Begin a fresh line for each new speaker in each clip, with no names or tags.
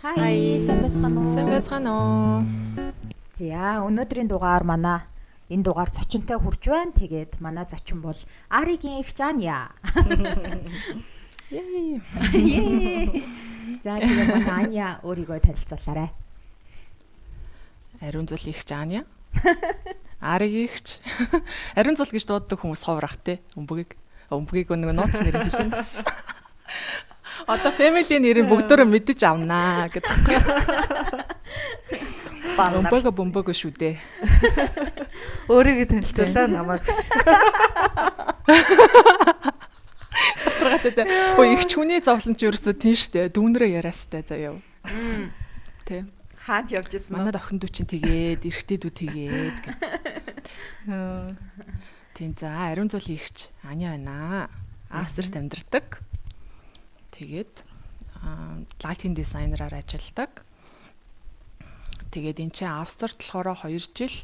Хай, сайн байцгаана уу?
Сайн байцгаана уу?
За, өнөөдрийн дугаар манай энэ дугаар зочинтой хүрч байна. Тэгээд манай зочин бол Аригийн эгч Аня.
Yay.
За, тэгээд манай Аня өөрийгөө танилцуулаарай.
Ариун зул эгч Аня. Аригийн эгч. Ариун зул гэж дууддаг хүмүүс ховрах те. Өмбөгийг. Өмбөгийг нөгөө нууц нэрийг хэлсэн гэсэн. Одоо family нэрийг бүгдөө мэдэж авнаа гэдэг. Өмбөгөө бөмбөгөө шүү дээ.
Өөрийгөө танилцуулаа, намайг биш.
Тодорхойтой те. Өө эгч хүний зовлон чи ерөөсөө тийм штэ. Дүүнрээ яриастай заяа. Тэ.
Хаач явж исэн.
Манай охин дүү чинь тэгээд, эрэгтэй дүү тэгээд гэх. Тийм, за ариун зул эгч Аня байна. Австрт амьдардаг. Тэгээд lighting designer-аар ажилладаг. Тэгээд энэ чинь Австрт болохоор 2 жил,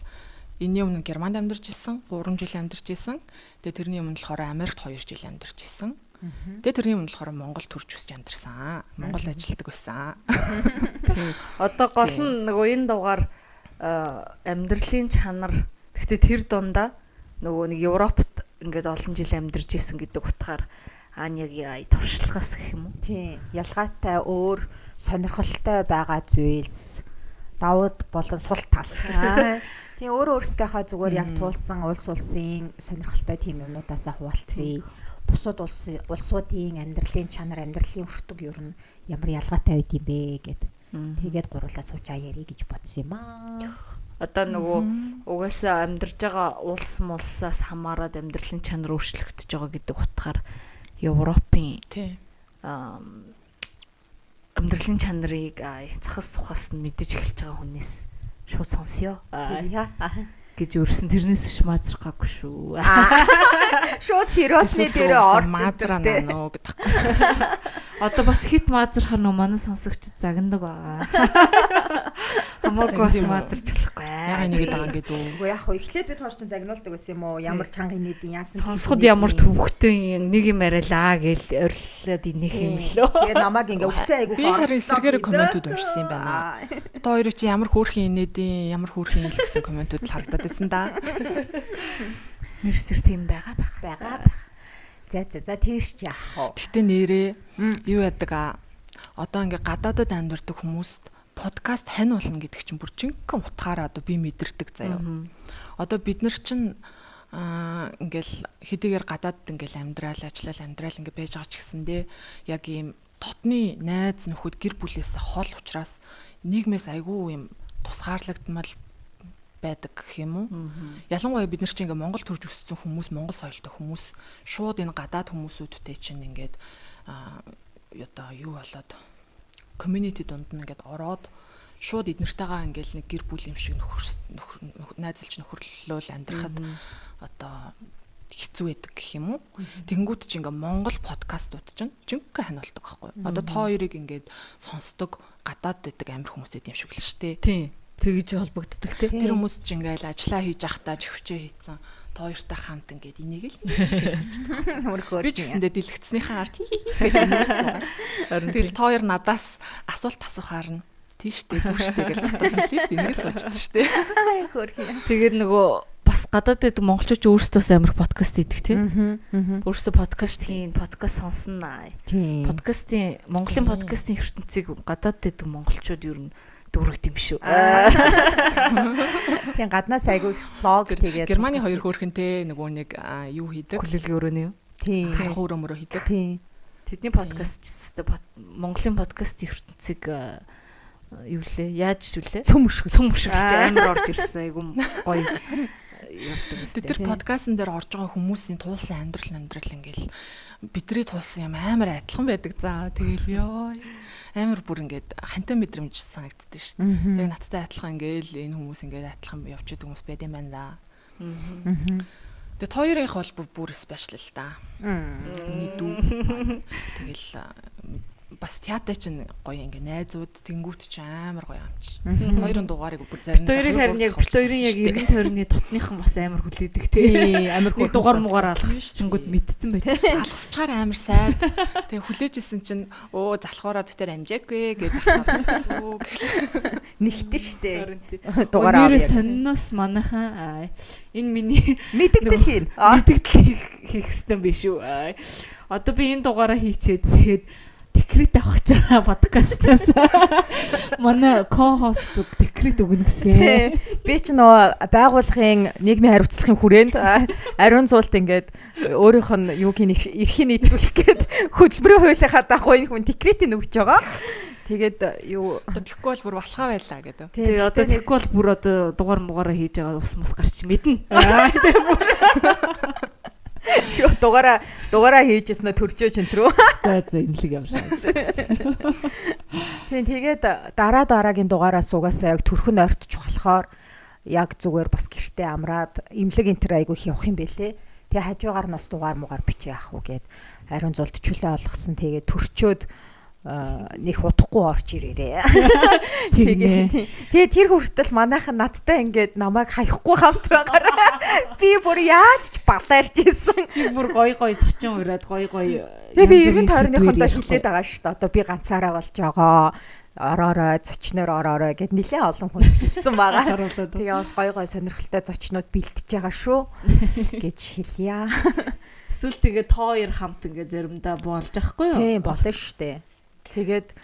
энэний өмнө Германд амьдарч исэн, 3 жил амьдарч исэн. Тэгээд тэрний өмнө болохоор Америкт 2 жил амьдарч исэн. Тэгээд тэрний өмнө болохоор Монгол төрж өсч амьдарсан. Монгол ажилладаг байсан.
Тийм. Одоо гол нь нөгөө энэ дугаар амьдралын чанар. Гэхдээ тэр дундаа нөгөө нэг Европт ингээд олон жил амьдарч исэн гэдэг утгаар Анягийн туршлагаас гэх юм уу?
Тийм. Ялгаатай өөр сонирхолтой байгаа зүйлс давууд болон сул тал. Тийм, өөр өөрсдийнхөө зүгээр яг туулсан улс улсын сонирхолтой тийм юмнуудаасаа хуваалцъя. Бусад улсуудын амьдралын чанар, амьдралын өртөг ер нь ямар ялгаатай байд юм бэ гэд. Тэгээд гурлаа суучаа ярий гэж бодсон юм аа.
Одоо нөгөө угаасаа амьдарч байгаа улс мулсаас хамаарат амьдралын чанар өөрчлөгдөж байгаа гэдэг утгаар Европын амьдралын чанарыг захас сухаас нь мэдэж эхэлж байгаа хүнээс шууд сонсё гэж өрсөн. Тэрнээс ш маазрахгаагүй шүү.
Шууд сериосны дээрээ орж
маазраа нөө гэдэг.
Одоо бас хит маазрахаар нөө манай сонсогч загнадаг байгаа. Хамаагүй бас маазарч болохгүй.
Яга нэгэд байгаа ингээд үү.
Үгүй яг хөө эхлээд бид хоёр чинь загнуулдаг байсан юм уу? Ямар чанга инээдин яасан.
Сонсоход ямар төвхтэн нэг юм яриалаа гэл ориллоод инех юм лөө.
Тэгээ намайг ингээ үсээ айгуу
Би харин эсрэгээр комментүүд уншсан юм байна. Одоо хоёр чи ямар хөөрхөн инээдин, ямар хөөрхөн ил гэсэн комментүүд л харагдаад байсан да.
Нэрсэр тийм байгаа байх.
Байгаа байх. За за за тийш чи яах вэ?
Гэтэ нэрээ юу яадаг аа? Одоо ингээ гадаадад амьдардаг хүмүүст подкаст хань болно гэдэг чинь бүр жинхэнэ утгаараа одоо би мэдэрдэг заяа. Одоо бид нар чинь ингээл хэдийгээр гадаадд ингээл амьдрал, ажиллал, амьдрал ингээ байж байгаа ч гэсэндээ яг ийм дотны найз нөхөд гэр бүлээс хол учраас нийгмээс айгүй юм тусгаарлагдмал байдаг гэх юм уу? Ялангуяа бид нар чинь ингээ Монгол төрж өссөн хүмүүс, Монгол соёлтой хүмүүс шууд энэ гадаад хүмүүсүүдтэй чинь ингээд одоо юу болоод community дунд нь ингээд ороод шууд эднэртэйгээ ингээд нэг гэр бүл юм шиг найзалж нөхөрлөөл амьдрахад одоо хэцүү байдаг гэх юм уу? Тэнгүүд чинь ингээд Монгол подкастууд чинь жинхэнэ хань болдог байхгүй. Одоо та хоёрыг ингээд сонсдог гадаад байдаг амир хүмүүс эд юм шиг л шүү дээ.
Тийм. Тэгж холбогддог тий.
Тэр хүмүүс чинь ингээд ажиллаа хийж ахтаа живчээ хийцэн та хоёртай хамт ингээд энийг л сонсчдаг. Би ч гэсэндээ дэлгэцснийхээ ард хи. Тэгэл та хоёр надаас асуулт асуухаар нь тийштэй гүштэй гэж дотор хэлээ. Энийг л суучдаг штэ.
Хөөрхөн.
Тэгээд нөгөө бас гадаад байдаг монголчууд өөрсдөөс амар подкаст хийдэг тий. Өөрсдөө подкаст хийн, подкаст сонсно. Подкастын Монголын подкастын ертөнцийг гадаад байдаг монголчууд ер нь дүүрэгт юм шүү.
Тийм, гаднаас айгүй влог тэгээд
Германы хоёр хөөрхөнтэй нөгөө нэг юу хийдэг?
Хүлээлгийн өрөөний юу?
Тийм.
Тархуу өрөө мөрөө хийдэг.
Тийм.
Тэдний подкаст ч гэсэн Монголын подкаст ертөнцийг юу лээ? Яаж ч үлээ?
Цөм өшгөж.
Цөм өшгөж амар орж ирсэн. Айгүй гоё явдаг юм.
Тэр подкастн дээр орж байгаа хүмүүсийн туулсан амьдрал ингээл бидний туулсан юм амар адилхан байдаг. За тэгэл ёо амар бүр ингээд хантай мэдрэмж санагддаг шүү дээ. Яг надтай адилхан ингээл энэ хүмүүс ингээд адилхан явж идэг хүмүүс байд юм байна да. Тэгээ хоёрынх бол бүр special л да. Миний дүү. Тэгэл Бас театр чинь гоё ингээ найзууд тэнгүүт чи амар гоё амч. Хоёрын дугаарыг бүр заримдаа
Бит хоёрын харин яг бит хоёрын яг эргэн тойрны дотныхан бас амар хүлээдэг тий.
Амар
Нэг дугаар мугаар алгасчингүүд мэдсэн байж.
Алгасчаар амар сайд. Тэгээ хүлээжсэн чинь өө залхуураа битэр амжаагүй гэдэг ахаар. Өө гэл.
Нэгтэн штэ.
Дугаар
Дугаар
авъя.
авъя.
Сонноос манайхан энэ миний
Мэдэгдэл хийн.
мэдэгдэл хийх ёстой биш үү? Одоо би энэ дугаараа хийчээд тэгээд декрет авах гэж байгаа подкастаас. Манай co-host декрет өгнө гэсэн.
Би ч нөгөө байгууллагын нийгмийн хариуцлагын хүрээнд ариун зуулт ингээд өөрийнх нь юуг нь эрхийг нийлүүлэх гээд хөдөлмөрийн хуулийнхаа дагуу энэ хүн декретийг өгч байгаа. Тэгээд юу
Одоо тэгэхгүй бол бүр балхаа байлаа гэдэг.
Тэгээ одоо тэгэхгүй бол бүр одоо дугаар мугаараа хийж байгаа ус мус гарч мэднэ.
Шүү дугаараа хийжсэн нь төржөөч энэ рүү.
За за имлэг явлаа.
Тийм тэгээд дараа дараагийн дугаараас угаасаа яг төрхөн ойртчих болохоор яг зүгээр бас гэртээ амраад имлэг энэ төр айгу их явах юм бэлээ. Тэгээ хажуугаар нь бас дугаар мугаар бичээ яах уу гэд ариун зулд чөлөө олгосон. Тэгээд төрчөөд нэг удахгүй орж ирээрээ. Тэгээ тэр хүртэл манайхан надтай ингээд намайг хаяхгүй хамт байгаараа би бүр яаж ч балаарч исэн.
Чи бүр гой гой зочин ураад гой гой.
Тэгээ би эргэн тойрныхондоо хилээд байгаа шүү дээ. Одоо би ганцаараа болж байгаа. Ороорой, зочноор ороорой гэд нэлээ олон хүн хэлсэн байгаа. Тэгээ бас гой гой сонирхолтой зочнууд бэлтэж байгаа шүү гэж хэлье.
Эсвэл тэгээ тоо хоёр хамт ингээд заримдаа болж ахгүй юу?
Тийм болно шүү дээ. Тэгээд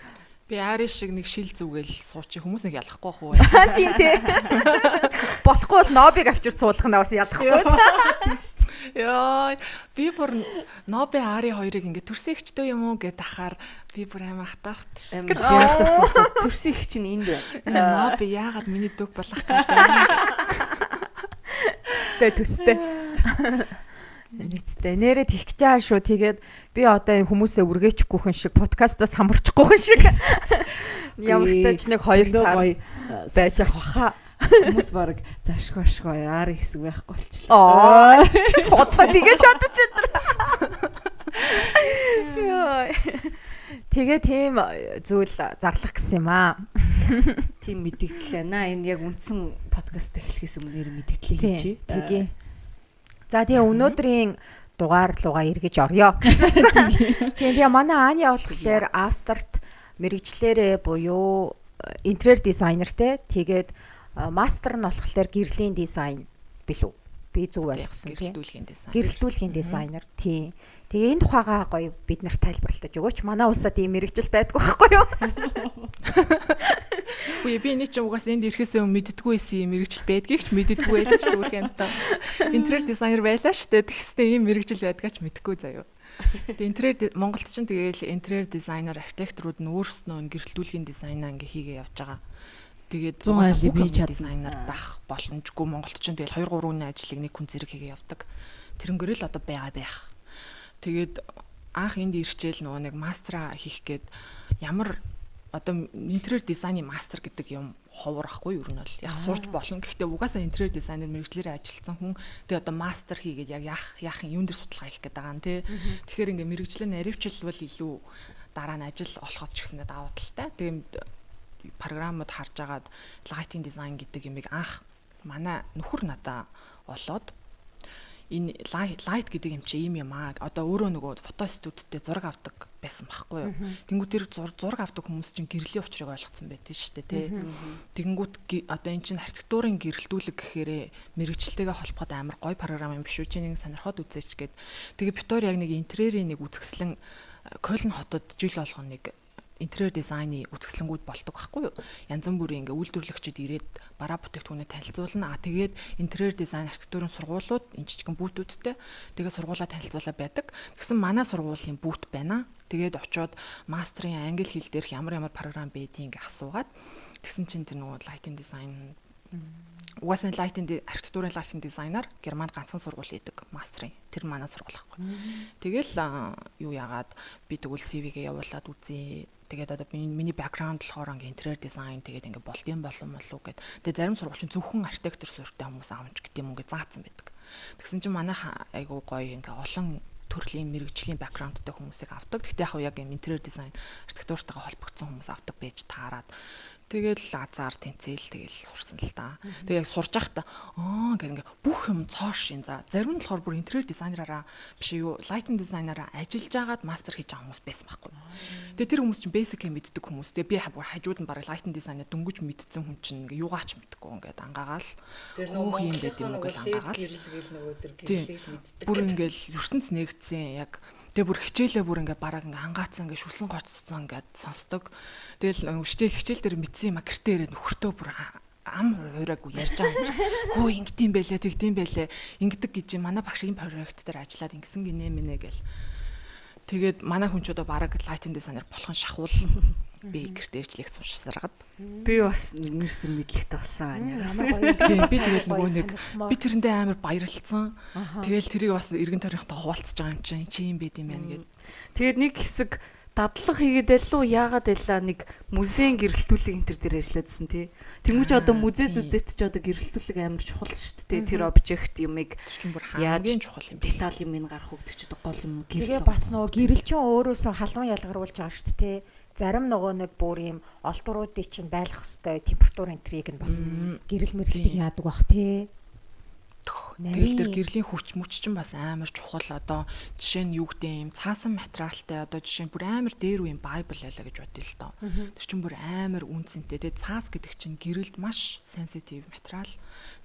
би Ари шиг нэг шил зүгээл суучих хүмүүс нэг ялахгүй бах уу.
Тийм тий. Болохгүй бол Нобиг авчир суулгах нь бас ялахгүй.
Тийм шүү дээ.
Йоо, би бүр Ноби Ари хоёрыг ингээд төрсөн ихчтэй юм уу гэд ахаар би бүр амар хатаархт
шүү. Амар жаалсан. Төрсөн их чинь энд
байна. Ноби яагаад миний дүг болох гэдэг юм.
Төстэй төстэй. Нийтдээ нэрээ тэгж байгаа шүү. Тэгээд би одоо энэ хүмүүсээ үргээчихгүй хүн шиг подкастаас хамарчихгүй хүн шиг ямар ч тач нэг 2 сар байж ах баха.
Хүмүүс баг зашгүй ашгүй аар хэсэг байхгүй болчихлоо.
Аа. Бодлоо тэгэж чадчих энэ. Йоо. Тэгээ тийм зүйл зарлах гэсэн юм аа.
Тийм мэдэгдэл байна. Энэ яг үндсэн подкаст эхлэхээс өмнө нэр мэдэгдлээ хийчихье.
Тэгээ. За тэгээ өнөөдрийн дугаар руугаа эргэж орё. Тийм тэгээ манай Ани болохоор Австрт мэрэгчлэрээ буюу интерьер дизайнер те тэгээд мастер нь болохоор гэрлийн дизайн билүү? Би зөв ойлгосон тийм.
Гэрэлтүүлгийн дизайн.
Гэрэлтүүлгийн дизайнер тийм. Тэгээ энэ тухайгаа гоё бид нарт тайлбарлаж өгөөч. Манай улсад ийм мэрэгжил байдгүй байхгүй юу?
Үгүй би энэ чинь угаас энд ирэхээс өмнө мэддэггүй байсан юм мэрэгжил байдгийг ч мэддэггүй байлаа ч дүүрх юмтай. Интерьер дизайнер байлаа шүү дээ. Тэгснэ ийм мэрэгжил байдгаа ч мэдэхгүй заяа. Тэгээ интерьер Монголд чинь тэгээл интерьер дизайнер, архитекторууд нь өөрснөө гэрэлтүүлгийн дизайнаа ингээ хийгээ явж байгаа. Тэгээд
100 айлын би чадна
дизайнер байх боломжгүй Монголд чинь тэгэл 2 3 хүний ажлыг нэг хүн зэрэг хийгээ явдаг. Тэрнгэрэл л одоо байгаа байх. Тэгээд анх энд ирчээл нөгөө нэг мастера хийх гээд ямар одоо интерьер дизайны мастер гэдэг юм ховор ахгүй юу нь бол яг сурч болно. Гэхдээ угаасаа интерьер дизайнер мэрэгчлэрээ ажилласан хүн тэгээ одоо мастер хийгээд яг яах юм юун дээр судалгаа хийх гээд байгаа юм тий. Тэгэхээр ингээ мэрэгчлээ наривчлвал илүү дараа нь ажил олоход ч гэсэндээ давуу талтай. Тэгээ програмууд харж агаад lighting design гэдэг юмыг анх манай нөхөр надаа олоод энэ light гэдэг юм чи ийм юм аа. Одоо өөрөө нөгөө фото студидтэй зураг авдаг байсан байхгүй юу. Тэнгүүт тэр зураг авдаг хүмүүс чинь гэрлийн учрыг ойлгоцсон байдаг шүү дээ тий. Тэнгүүт одоо эн чинь архитектурын гэрэлтүүлэг гэхээрээ мэрэгчлэлтэйгээ холбоход амар гоё програм юм биш үү. Чи нэг сонирхоод үзээч гээд. Тэгээ бид хоёр яг нэг интерьерийн нэг үзэсгэлэн Кёльн хотод жил болгоно нэг интерьер дизайны үзэсгэлэнгүүд болдог байхгүй юу? Янз бүрийн ингээ үйлдвэрлэгчид ирээд бараа бүтээгдэхүүнээ танилцуулна. А тэгээд интерьер дизайн архитектурын сургуулиуд энэ жижигэн бүүтүүдтэй тэгээд сургуулаа танилцуулаа байдаг. Тэгсэн манай сургуулийн бүүт байна. Тэгээд очиод мастрын англи хэл дээрх ямар ямар програм байдгийг ингээ асуугаад тэгсэн чинь тэр нөгөө lighting design угаасаа lighting архитектурын lighting дизайнаар Германд ганцхан сургууль хийдэг мастрын. Тэр манай сургууль байхгүй. Тэгэл юу яагаад би тэгвэл CV-гээ явуулаад үзье. Тэгээд одоо миний бэкграунд болохоор ингээ интерьер дизайн тэгээд ингээ болдсон болон болов гэд. Тэгээд зарим сургууль чинь зөвхөн архитектор суурьтай хүмүүс аавч гэдэг юм ингээ заасан байдаг. Тэгсэн чинь манайх айгуу гоё ингээ олон төрлийн мэрэгжлийн background-тай хүмүүсийг авдаг. Гэхдээ яг юм интерьер дизайн, архитектуртайгаа холбогдсон хүмүүс авдаг байж таарад. Тэгэл азар тэнцээл тэгэл сурсан л да. Тэгээ яг сурж байхдаа аа гэх ингээ бүх юм цоош юм за. Зарим нь болохоор бүр интерьер дизайнераараа биш юу, lighting дизайнераа ажиллаж агаад мастер хийж байгаа хүмүүс байсан байхгүй. Тэгээ тэр хүмүүс чинь basic юм мэддэг хүмүүс. Тэгээ би бүр хажууд нь бараг lighting дизайнаа дөнгөж мэдсэн хүн чинь ингээ юугаач мэдгүй ингээд ангаагаал.
Хөөх юм байд юм уу гэл ангаагаал. Гэрэл нөгөө тэр гэрлийг мэддэг.
Бүр ингээл ертөнц нэгдсэн яг. Тэгээ бүр хичээлээ бүр ингээ бараг ингээ ангаацсан ингээ шүлсэн гоцсон ингээд сонсдог. Тэгэл хичээл дээр мэдсэн юм а гэртээ ирээд нөхөртөө бүр ам хуураагүй ярьж байгаа юм чи. Хөө ингэдэм байлээ, тэгдэм байлээ. Ингэдэг гэж манай багш энэ проект дээр ажиллаад ингэсэн гинэ мэнэ гэл. Тэгээд манай хүн ч одоо бараг lighting designer болгон шахуул би гэртээ ирж лекц уншсараад.
Би бас нэрсэр мэдлэгтэй болсон аниагаас.
Тийм би тэгэл нөгөө нэг би тэрэндээ амар баярлцсан. Тэгэл тэрийг бас эргэн тойрныхонтой хуваалцаж байгаа юм чинь чи юм байд юм байна гэд.
Тэгээд нэг хэсэг дадлага хийгээд байлуу яагаад байлаа нэг музейн гэрэлтүүлэг энэ төр дээр ажиллаадсэн тий. Тэнгүүч одоо музей зүзэт ч одоо гэрэлтүүлэг амар чухал шүү дээ. Тэр обжект юмыг
яаж чухал юм бэ?
Деталь юм ин гарах өгдөг ч одоо гол юм
гэрэл. Тэгээ бас нөгөө гэрэлчин өөрөөсөө халуун ялгаруулж байгаа шүү дээ. Зарим нөгөө нэг бүр юм олдуруудыг чинь байлгах хэвээр температур энтрийг нь бас гэрэл мэрэлтийг яадаг бах тий.
Гэрэл дээр гэрлийн хүч мөч чинь бас амар чухал. Одоо жишээ нь юу гэдэг юм цаасан материалтай одоо жишээ нь бүр амар дээр үеийн Bible байлаа гэж бодъё л доо. Тэр чинь бүр амар үн цэнтэй. Тэгээ цаас гэдэг чинь гэрэлд маш sensitive материал.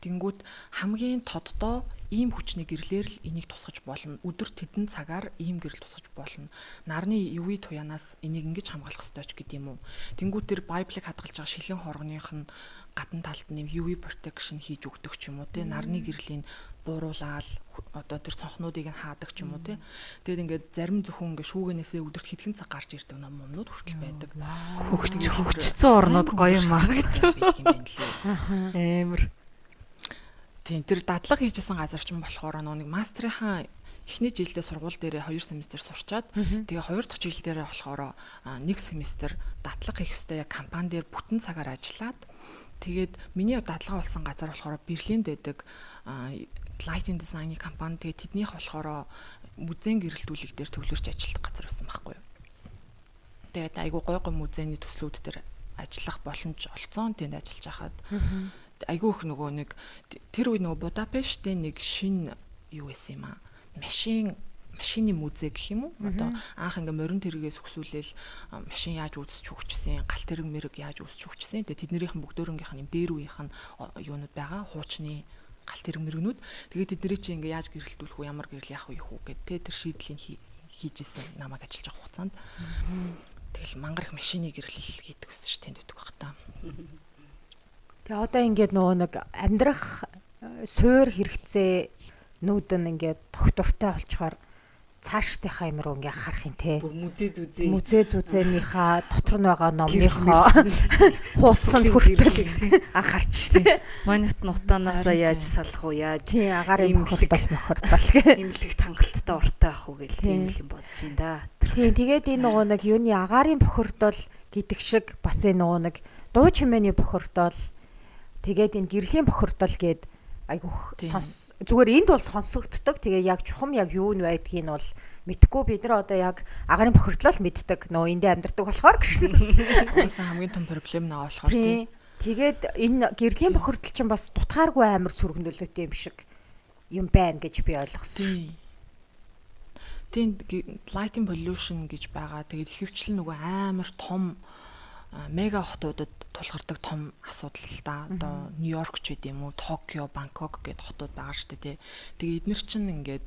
Тэнгүүд хамгийн тоддоо ийм хүчний гэрлээр л энийг тусгаж болно. Өдөр тэдэн цагаар ийм гэрэл тусгаж болно. Нарны UV туяанаас энийг ингэж хамгаалах ёстой ч гэдэг юм уу. Тэнгүүд тэр Bible-ыг хадгалж байгаа шилэн хоргоных нь гадна талд нь UV protection хийж өгдөг ч юм уу те, нарны гэрлийн бууруулаад одоо тэр цонхнуудыг нь хаадаг ч юм уу те. Тэгээд ингээд зарим зөвхөн ингээд шүүгэнээсээ өдөрт хэдхэн цаг гарч ирдэг ном момнууд хүртэл байдаг.
Хөгжцсөн орнууд гоё юм аа
гэдэг юм байна лээ.
Амар.
Тийм тэр дадлага хийжсэн газар ч юм болохоор нэг мастрынхаа эхний жилдээ сургууль дээрээ 2 семестр сурчаад тэгээ 2 дахь жил дээрээ болохоор 1 семестр дадлага хийх ёстой яг компани дээр бүтэн цагаар ажиллаад тэгээд миний дадлага болсон газар болохоор Берлинд байдаг lighting design-ы компани. Тэгээд тэднийх болохоор музейн гэрэлтүүлэг дээр төвлөрч ажилладаг газар байсан байхгүй юу. Тэгээд айгуу гой гой музейний төслүүд дээр ажиллах боломж олцсон. Тэнд ажиллаж хахад айгуу их нөгөө нэг тэр үе нөгөө Будапештийн нэг шинэ юу байсан юм аа. Машины музей гэх юм уу? Одоо анх ингээ морин тэргээс өксүүлээл машин яаж үүсч хөгжсөн, гал тэрэг мэрэг яаж үүсч хөгжсөн. Тэгээ тэднэрийнх нь бүгдөөрөнгийнх нь юм дээр үеийнх нь юунууд байгаа, хуучны гал тэрэг мэрэгнүүд. Тэгээ тэдний чи ингээ яаж гэрэлтүүлэх үү, ямар гэрэл яах вэ гэд тэ тэр шийдлийг хийж исэн намайг ажиллаж байгаа хугацаанд. Тэгэл мангар их машины гэрлэл хийдэг гэсэн чи тэнд өгдөг баг та.
Тэгээ одоо ингээд нөгөө нэг амьдрах суур хэрэгцээ нүүд нь ингээд доктортой болчоор цаашдынхаа юм руу ингээ анхаарах юм те.
Бүр музей зүзээ.
Музей зүзээнийхаа дотор нь байгаа номныхоо хуудсанд хүртэл анхаарч штэ.
Манайт нутаанаасаа яаж салах уу, яаж
тий агарын бохирдол мохирдол гэ.
Имлэг хангалттай уртаа авах уу гэл тийм л юм бодож ин да.
Тийм тэгээд энэ нөгөө нэг юуны агарын бохирдол гэдэг шиг бас энэ нөгөө нэг дуу чимээний бохирдол тэгээд энэ гэрлийн бохирдол гээд айгүйх сонс зүгээр энд бол сонсогддог. Тэгээ яг чухам яг юу нь байдгийг нь бол мэдхгүй. Бид нар одоо яг агарын бохирдлоо л мэддэг. Нөө эндээ амьдардаг болохоор гэшнээс.
Угаасаа хамгийн том проблем наа болохоор
тий. Тэгээд энэ гэрлийн бохирдол чинь бас дутгааргүй амар сөрөг нөлөөтэй юм шиг юм байна гэж би ойлгосон.
Тийм lighting pollution гэж байгаа. Тэгээд ихэвчлэн нөгөө амар том мега хотуудад тулгардаг том асуудал л да. Одоо Нью-Йорк ч гэдэм юм уу, Токио, Бангкок гэдэг хотууд байгаа шүү дээ, тий. Тэгээ эднэр чинь ингээд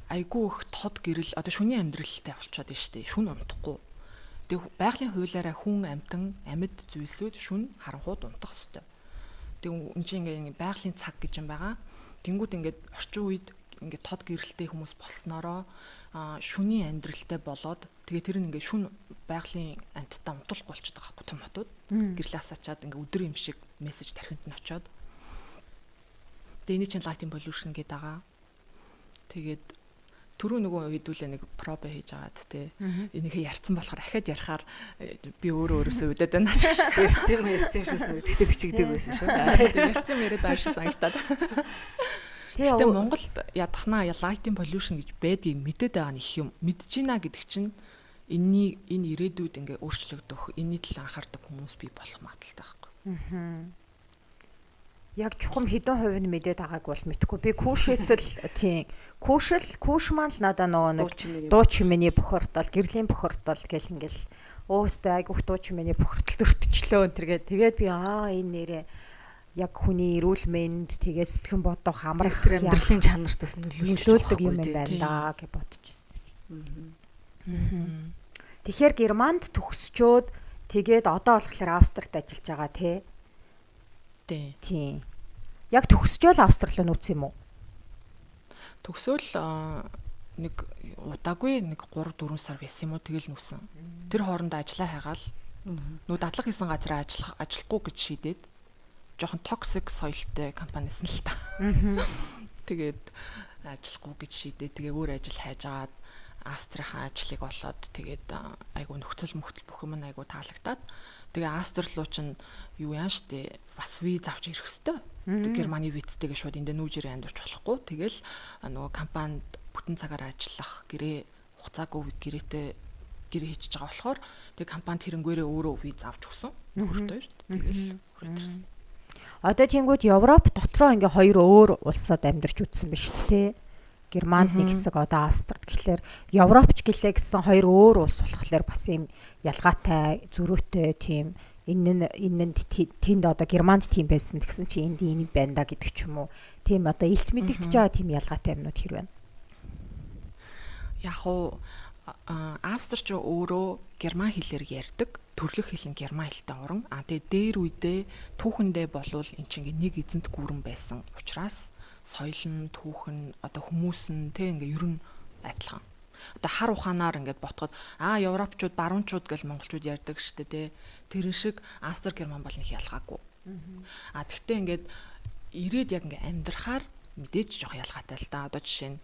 айгүй их тод гэрэл одоо шүний амьдралтай болчоод байна шүү дээ. Шүн унтахгүй. Тэгээ байгалийн хуулиараа хүн амьтан амьд зүйлсүүд шүн харанхууд унтах ёстой. Тэгээ эн чинь ингээд байгалийн цаг гэж юм байгаа. Тэнгүүд ингээд орчин үед ингээд тод гэрэлтэй хүмүүс болсноороо шүний амьдралтай болоод тэгээ тэр нь ингээд шүн байгалийн амьтдаа унтуулахгүй болчиход байгаа байхгүй том хотууд. Гэрлээс ачаад ингээд өдөр юм шиг мессеж тархинд нь очоод. Тэгээ энэ чинь lighting pollution гэдэг байгаа. Тэгээд түрүү нөгөө хэдүүлээ нэг проба хийж агаад те. Энийхээ ярьсан болохоор ахаад ярихаар би өөрөө өөрөөсөө үдээд байна ч гэж.
Ярьсан юм шиг санагд. Тэгтээ бичигдэг байсан шүү.
Ярьсан юм яриад байгаа шиг санагдаад. Гэтэ Монголд ядахнаа lighting pollution гэж байдгийг мэдээд байгаа нь их юм. Мэдж гинэ гэдэг чинь энэний энэ ирээдүйд ингээ өөрчлөгдөх, энэний төлөө анхаардаг хүмүүс бий болох магадлалтай байхгүй.
Яг чухам хэдэн хувь нь мэдээд байгааг бол мэдэхгүй. Би Күүшээс л тийм Күүшэл Күүш маань л надаа нөгөө нэг дуу чимээний бохирдол, гэрлийн бохирдол гэл ингээл өөстөө айгүйх дуу чимээний бохирдолд өртчлөө энэ төр гээд тэгээд би аа энэ нэрээ яг хүний эрүүл мэнд тэгээ сэтгэн бодох амрах
амьдралын чанарт бас
нөлөөлдөг юм байна да гэж бодож ирсэн. Тэгэхээр Германд төгсчөөд тэгээд одоо болохоор Австрид ажиллаж байгаа тий. Тийм. Яг төгсчөөл Австрали руу нүүцсэн юм уу?
Төгсөөл нэг удаагүй нэг 3-4 сар байсан юм уу тэгэл нүүсэн. Тэр хооронд ажиллаа хайгаал. Нүү дадлага хийсэн газараа ажиллахгүй гэж шийдээд жоохон toxic соёлтой компанисэн л та. Тэгээд ажиллахгүй гэж шийдээ. Тэгээ өөр ажил хайж агаад Австрийнхаа ажлыг олоод тэгээд айгу нөхцөл мөхтөл бүх юм айгу таалагдаад тэгээ Австри руу чинь юу яан штэ бас виз авч ирэх хэвээр. Тэг Германы визтэйгээ шууд эндээ нүүж ирээ амьдарч болохгүй. Тэгэл нөгөө компанид бүтэн цагаар ажиллах гэрээ хугацаагүй гэрээтэй гэрээ хийчихэж байгаа болохоор тэг компанид хэрэггээрээ өөрөө виз авч өгсөн. Нөхөртэй шүү дээ. Тэгэл хүрээд ирсэн.
Одоо тийнгүүд Европ дотроо ингээ хоёр өөр улсад амьдарч үзсэн биш үү? Германд нэг хэсэг, одоо Австрид гэхлээр Европч гэлээ гэсэн хоёр өөр улс болохоор бас юм ялгаатай, зөрөөтэй тийм энэ нь тэнд одоо Германд тийм байсан тэгсэн чи энд ийм байна да гэдэг ч юм уу. Тийм одоо илт мэдэгдэж байгаа тийм ялгаатай юмнууд хэр байна?
Яг уу Австри ч өөрөө герман хэлээр ярьдаг, төрлөх хэл нь герман хэлтэй орон. А тэгээ дээр үедээ түүхэндээ болвол эн чинь ингээ нэг эзэнт гүрэн байсан учраас соёл нь, түүх нь, одоо хүмүүс нь тэг ингээ ер нь адилхан. Одоо хар ухаанаар ингээд ботход аа европчууд, баруунчууд гэж монголчууд ярьдаг штэ тэ. Тэрэн шиг Австри герман бол нэг ялгаагүй. А тэгтээ ингээд ирээд яг ингээ амьдрахаар мэдээж жоох ялгаатай л да. Одоо жишээ нь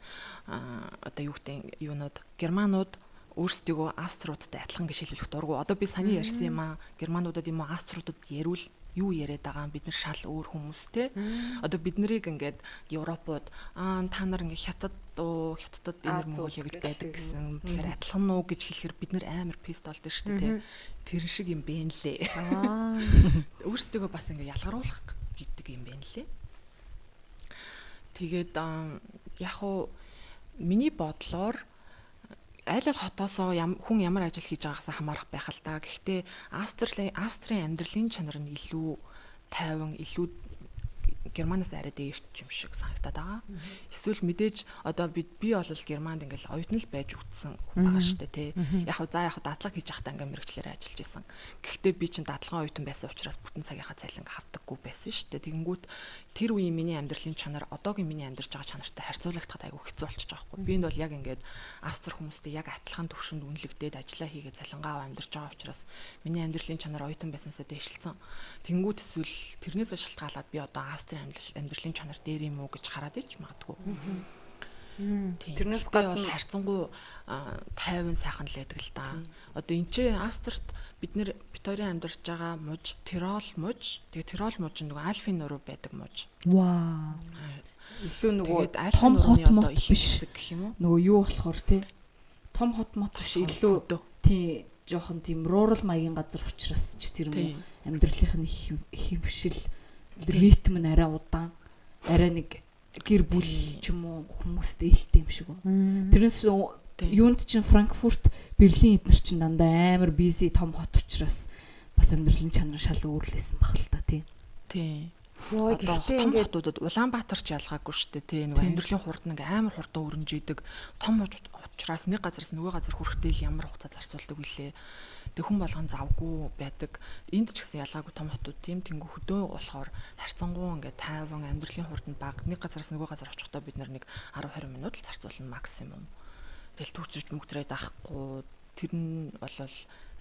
одоо юу гэдэг юунууд германууд өөрсдийгөө авструудтай адилхан гэж хэлэх дургу. Одоо би саяны ярьсан юм аа. Германуудад юм уу авструудад яриул юу яриад байгаа юм бид нар шал өөр хүмүүс те. Одоо бид нарыг ингээд Европууд аа та нар ингээд хятад уу хятадд энэ Монголиа гэж байдаг гэсэн. Тэгэхээр адилхан уу гэж хэлэхээр бид нар амар пист болдог шүү дээ те. Тэр шиг юм бэ нлээ. Өөрсдийгөө бас ингээд ялгаруулах гэдэг юм бэ нлээ. Тэгээд яг уу миний бодлоор аль аль хотоосоо хүн ямар ажил хийж байгаагаас хамаарах байх л та. Гэхдээ Австрийн амьдралын чанар нь илүү тайван, илүү Германаас арай дээрч юм шиг санагдаад байгаа. Эсвэл мэдээж одоо би бол Германд ингээл оюутан л байж үтсэн байгаа шүү дээ тий. Яг за яг дадлага хийж байхдаа ингээл мэрэгчлэрээ ажиллаж исэн. Гэхдээ би чинь дадлагын оюутан байсан учраас бүтэн цагийнхаа цалинг хавдаггүй байсан шүү дээ. Тэгэнгүүт тэр үеийн миний амьдралын чанар одоогийн миний амьдарч байгаа чанартай харьцуулагдахад айгүй хэцүү болчихж байгаа байхгүй. Би энэ бол яг ингээд Австри хүмүүстэй яг адилхан төвшөнд үнэлэгдээд ажиллаа хийгээ цалингаа аваа амьдарч байгаа учраас миний амьдралын чанар оюутан байсансаа дээшилсэн. Тэнгүүт эсвэл тэрнээсээ шалтгаалаад би одоо Австрийн амьдралын чанар дээр юм уу гэж хараад ич магадгүй.
Тэрнээс гадна
бол харьцангуй тайван сайхан л байдаг л да. Одоо энэ ч Австрт бид нэр Викторийн амьдарч байгаа муж Тирол муж. Тэгээ Тирол муж нь нөгөө Альфийн нуруу байдаг муж.
Вау.
Илүү нөгөө том хот мот биш гэх юм уу? Нөгөө юу болохоор те том хот мот биш илүү тий жоохон тийм rural маягийн газар учраас ч тэр юм амьдралынх нь хэмшил ритм нь арай удаан, арай нэг гэр бүл ч юм уу хүмүүстэй ээлтэй юм шиг байна. Тэрнээс юунд чинь Франкфурт, Берлин эднэр чинь дандаа амар busy том хот учраас бас амьдралын чанар шал өөрлөсөн баг л та тий.
Тий. Йоо гэхдээ ингээд хотуудад Улаанбаатар ч ялгаагүй шүү дээ тий. Нөгөө амьдралын хурд нэг амар хурдан өрнж идэг. Том учраас нэг газараас нөгөө газар хүрэхдээ л ямар хугацаа зарцуулдаг вүлээ. Тэг хүн болгон завгүй байдаг. Энд ч гэсэн ялгаагүй том хотууд тийм тэнгүү хөдөө болохоор харьцангуй ингээд тайван амьдралын хурд нь бага. Нэг газараас нөгөө газар очихдоо бид нэг 10 20 минут л зарцуулна максимум. Тэгэл түүчирч мөгтрээд авахгүй. Тэр нь бол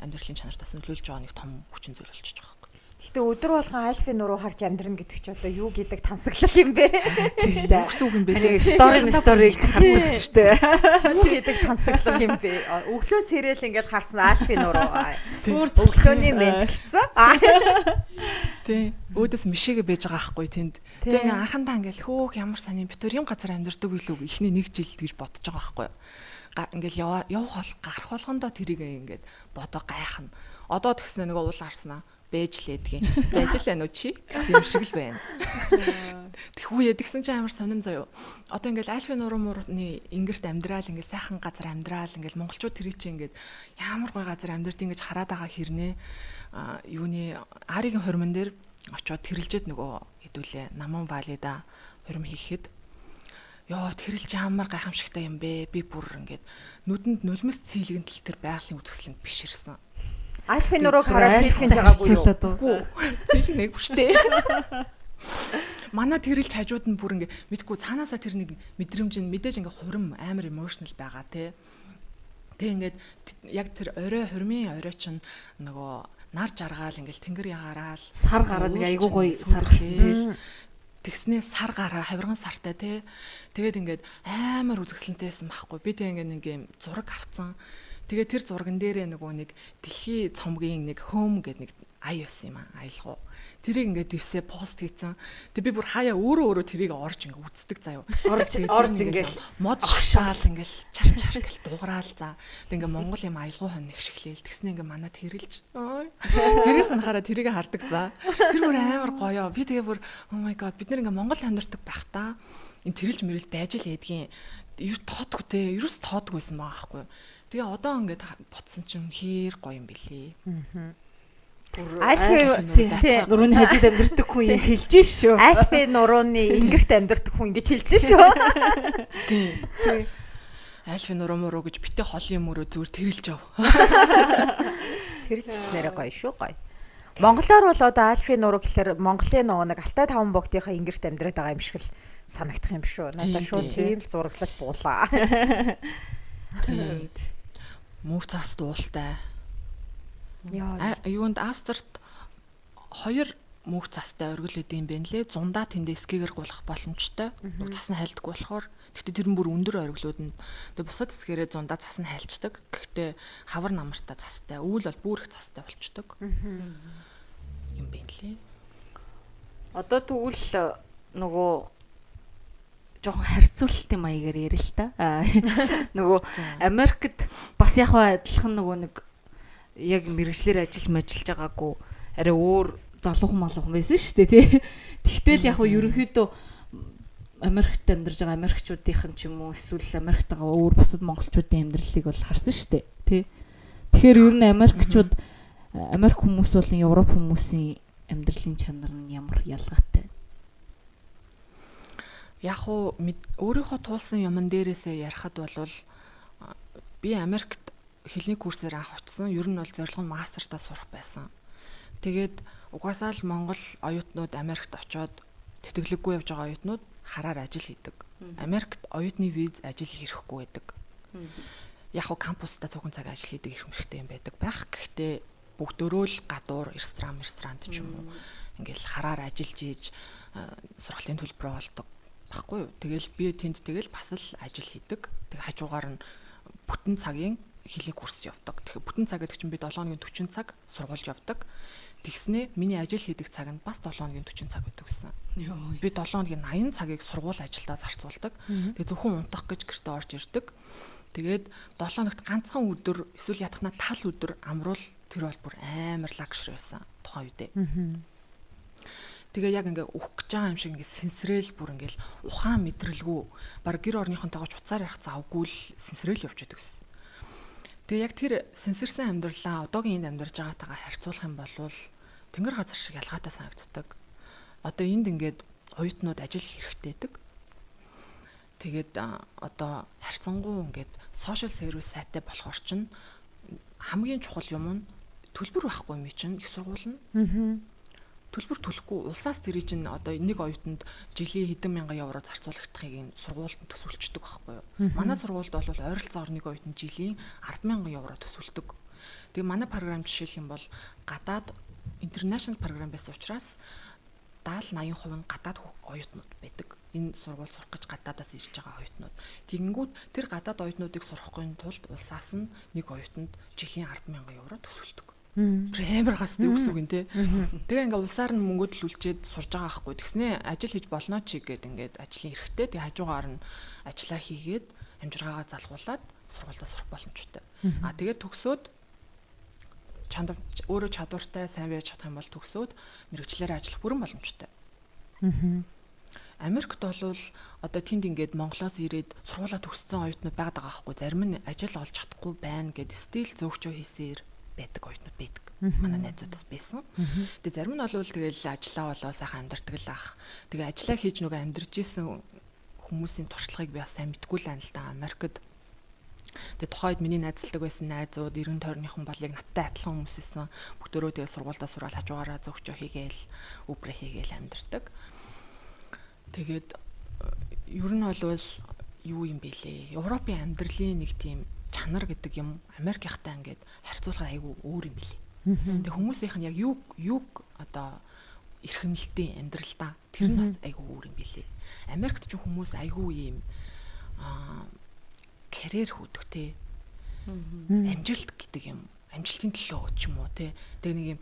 амьдралын чанартаас нөлөөлж байгаа нэг том хүчин зүйл болчихж байгаа.
Гэхдээ өдөр болгон Альфийн нуруу харж амьдрна гэдэг чи одоо юу гэдэг тансаглал юм бэ?
Тийм шүү дээ.
Үгс үг юм бэ?
Story story-г хардаг шүү дээ.
Юу гэдэг тансаглал юм бэ? Өглөө сэрэл ингээл харсан Альфийн нуруу. Өглөөний мэд гэсэн.
Тий. Өөдөөс мишээгээ байж байгаа хгүй тэнд. Тэгээ ингээ анхандаа ингээл хөөх ямар сони бит өөр юм газар амьдардаг билүү эхний нэг жил гэж бодож байгаа байхгүй юу. Ингээл явах бол гарах болгондоо тэрийг ингээд бодоо гайхна. Одоо тэгснэ нөгөө уул харснаа бэж л эдгийн. Байж л байна уу чи гэсэн юм шиг л байна. Тэгхүү тэгсэн чинь амар сонин заяо. Одоо ингээл Альфа нуруу мурны ингэрт амьдрал ингээл сайхан газар амьдрал ингээл монголчууд тэрий чи ингээд ямар гой газар амьдрт ингэж хараад байгаа хэрнээ юуны Аригийн хормон дээр очоод тэрэлжээд нөгөө хэдүүлээ Наман Валида хорим хийхэд ёо тэрэлж ямар гайхамшигтай юм бэ. Би бүр ингээд нүдэнд нулимс цэйлгэнтэл тэр байгалийн үзэсгэлэнг биширсэн.
Альфа нурууг хараад цэйлгэнж байгаагүй юу?
Үгүй. Цэйлгэн нэг бүштэй. Манай тэрэлж хажууд нь бүр ингээ мэдгүй цаанаасаа тэр нэг мэдрэмж нь мэдээж ингээ хурим амар emotional байгаа те. Тэг ингээд яг тэр орой хурмын орой чинь нөгөө нар жаргаал ингээл тэнгэр ягараал
сар гараад нэг айгуу гоё сар гарсан те.
Тэгснээ сар гараа хавирган сартай те. Тэгээд ингээд амар үзэсгэлэнтэй байсан байхгүй. Би тэг ингээд нэг юм зураг авцсан. Тэгээ тэр зурган дээрээ нөгөө нэг дэлхий цомгийн нэг home гэдэг нэг ая байсан юм аа аялгау. Тэрийг ингээд дэвсээ пост хийцэн. Тэг би бүр хаяа өөрөө тэрийг орж ингээд үздэг заяо.
Орж ингээд
мод шашаал ингээд чар чар гэл дуграал за. Тэг ингээд Монгол юм аялгау хонь нэг шиглээл. Тэгснэ ингээд манад хэрэлж. Гэрээс нь хараа тэрийг хардаг за. Тэр бүр амар гоё. Би тэгээ бүр oh my god бид нэр ингээд Монгол амьдардаг байх та. Энэ тэрэлж мэрэл байж л ээдгийн. Юу тоодгүй те. Ерөөс тоодгүй байсан байгаа байхгүй. Тэгээ одоо ингээд ботсон чинь хэр гоё юм бэлээ.
Альфа
нурууны хажууд амьдардаг хүн юм хэлж шүү.
Альфа нурууны ингэрт амьдардаг хүн ингэж хэлж шүү.
Тий. Альфа нуруу муруу гэж битээ холын юм өрөө зүгээр тэрэлж яв.
Тэрэлж ч нэрээ гоё шүү гоё. Монголоор бол одоо альфа нуруу гэхэлэр Монголын нөгөө нэг Алтай таван богдынхаа ингэрт амьдраад байгаа юм шиг л санагдах юм шүү. Надад шууд тийм л зураглал буулаа.
Тийм. Мөнх цаас дуултай.
Яа.
Юунд Австрт хоёр мөнх цастай оргил идэм бэ нлээ. Зундаа тэндээ скигээр гулах боломжтой. Цас нь хайлдаггүй болохоор. Гэхдээ тэр нь бүр өндөр оргилууд нь. Тэгээ бусад хэсгээрээ зундаа цас нь хайлчдаг. Гэхдээ хавар намартай цастай. Өвөл бол бүр их цастай болчдөг. Юм бэ нлээ.
Одоо тэгвэл нөгөө жоохон харьцуулалтын маягаар ярил л та. Нөгөө Америкт бас яг адилхан нөгөө нэг яг мэрэгжлэр ажил мэлж байгаагүй арай өөр залуухан малуухан байсан шүү дээ тий. Тэгтэл яг ерөнхийдөө Америкт амьдарч байгаа америкчуудынхан ч юм уу эсвэл Америкт байгаа өөр бусад монголчуудын амьдралыг бол харсан шүү дээ тий. Тэгэхээр ер нь америкчууд Америк хүмүүс болон Европ хүмүүсийн амьдралын чанар нь ямар ялгаатай?
Яг уу өөрийнхөө туулсан юмн дээрээсээ ярихад бол би Америкт хэлний курсээр анх очсон. Ер нь бол зорилго нь мастертаа сурах байсан. Тэгээд угаасаа л Монгол оюутнууд Америкт очоод тэтгэлэггүй явж байгаа оюутнууд хараар ажил хийдэг. Америкт оюутны виз ажил хийх хэрэггүй байдаг. Яг уу кампустаа цуган цаг ажил хийдэг эрх мэрхтэй юм байдаг байх. Гэхдээ бүгдөрөө л гадуур ресторан ч юм уу ингээл хараар ажиллаж ийж сургалтын төлбөрөө олдог баггүй юу. Тэгэл би тэнд тэгэл бас л ажил хийдэг. Тэг хажуугаар нь бүтэн цагийн хэлний курс явдаг. Тэгэхээр бүтэн цаг гэдэг чинь би 7 хоногийн 40 цаг сургуульд явдаг. Тэгснээ миний ажил хийдэг цаг нь бас 7 хоногийн 40 цаг байдаг гэсэн. Би 7 хоногийн 80 цагийг сургууль ажилдаа зарцуулдаг. Тэгээ зөвхөн унтах гэж гэртээ орж ирдэг. Тэгээд 7 хоногт ганцхан өдөр эсвэл ятгахна тал өдөр амруул тэр бол бүр амар лакшри байсан тухайн үедээ. Тэгээ яг ингээ үхэх гэж байгаа юм шиг ингээ сэнсрээл бүр ингээл ухаан мэдрэлгүй баг гэр орныхонтойгоо ч уцаар ярих завгүй л сэнсрээл явж байдаг гэсэн. Тэгээ яг тэр сэнсэрсэн амьдралаа одоогийн энд амьдарч байгаатайгаа харьцуулах юм бол тэнгэр газар шиг ялгаатай санагддаг. Одоо энд ингээд оюутнууд ажил хийх хэрэгтэй. Тэгээд одоо харьцангуй ингээд social service сайтай болохоор чинь хамгийн чухал юм нь төлбөр байхгүй юм чинь их сургууль нь. Төлбөр төлөхгүй улсаас тэрий чинь одоо нэг оюутанд жилийн хэдэн мянган евро зарцуулагдахыг энэ сургуульд төсөөлчдөг байхгүй юу. Манай сургуульд бол ойролцоогоор нэг оюутанд жилийн 10,000 евро төсөөлдөг. Тэгээ манай програм жишээлх юм бол гадаад international програм байсан учраас 70 80% нь гадаад оюутнууд байдаг. Энэ сургууль сурах гэж гадаадаас ирж байгаа оюутнууд. Тэгэнгүүт тэр гадаад оюутнуудыг сурахгүй тулд улсаас нь нэг оюутанд жилийн 10,000 евро төсөөлдөг. Амар хас юу гэсэн үг юм те. Тэгээ ингээ улсаар нь мөнгө төлүүлчихэд сурж байгаа байхгүй. Тэгснээ ажил хийж болно чи гэд ингээд ажлын эрхтэй. Тэгээ хажуугаар нь ажиллаа хийгээд амжиргаагаа залгуулад сургуульдаа сурах боломжтой. А тэгээд төгсөөд чанд өөрөө чадвартай сайн байж чадах юм бол төгсөөд мэрэгчлэрээ ажиллах бүрэн боломжтой. Америкт бол одоо тэнд ингээд Монголоос ирээд сургуулаа төгссөн оюутнууд байгаад байгаа байхгүй. Зарим нь ажил олж чадахгүй байна гэд стил зөөгчөө хийсээр байдаг оюутнууд байдаг. Манай найзуудаас байсан. Тэгээ зарим нь бол тэгэл ажиллаа болоо сайхан амьдардаг л ах. Тэгээ ажиллаа хийж нөгөө амьдарч исэн хүмүүсийн туршлагыг би бас сайн мэдгүй л байна л да. Америкт тэгээ тухайд миний найзалдаг байсан найзууд 90 тойрныхан бол яг надтай адилхан хүмүүс байсан. Бүгдөө тэгээ сургуульдаа сураал хажуугаараа зөөгчөө хийгээл, үбрэ хийгээл амьдардаг. Тэгээд ер нь бол юу юм бэлээ? Европын амьдралын нэг тийм чанар гэдэг юм Америкийнхтай ингээд харьцуулахад айгүй өөр юм бэлээ. Тэгээ хүмүүсийнх нь яг юуг одоо эрхэмлэлтийн амьдралдаа тэр нь бас айгүй өөр юм бэлээ. Америкт ч хүмүүс айгүй юм карьер хөдөг те. Амжилт гэдэг юм амжилтын төлөө ч юм уу те. Тэгээ нэг юм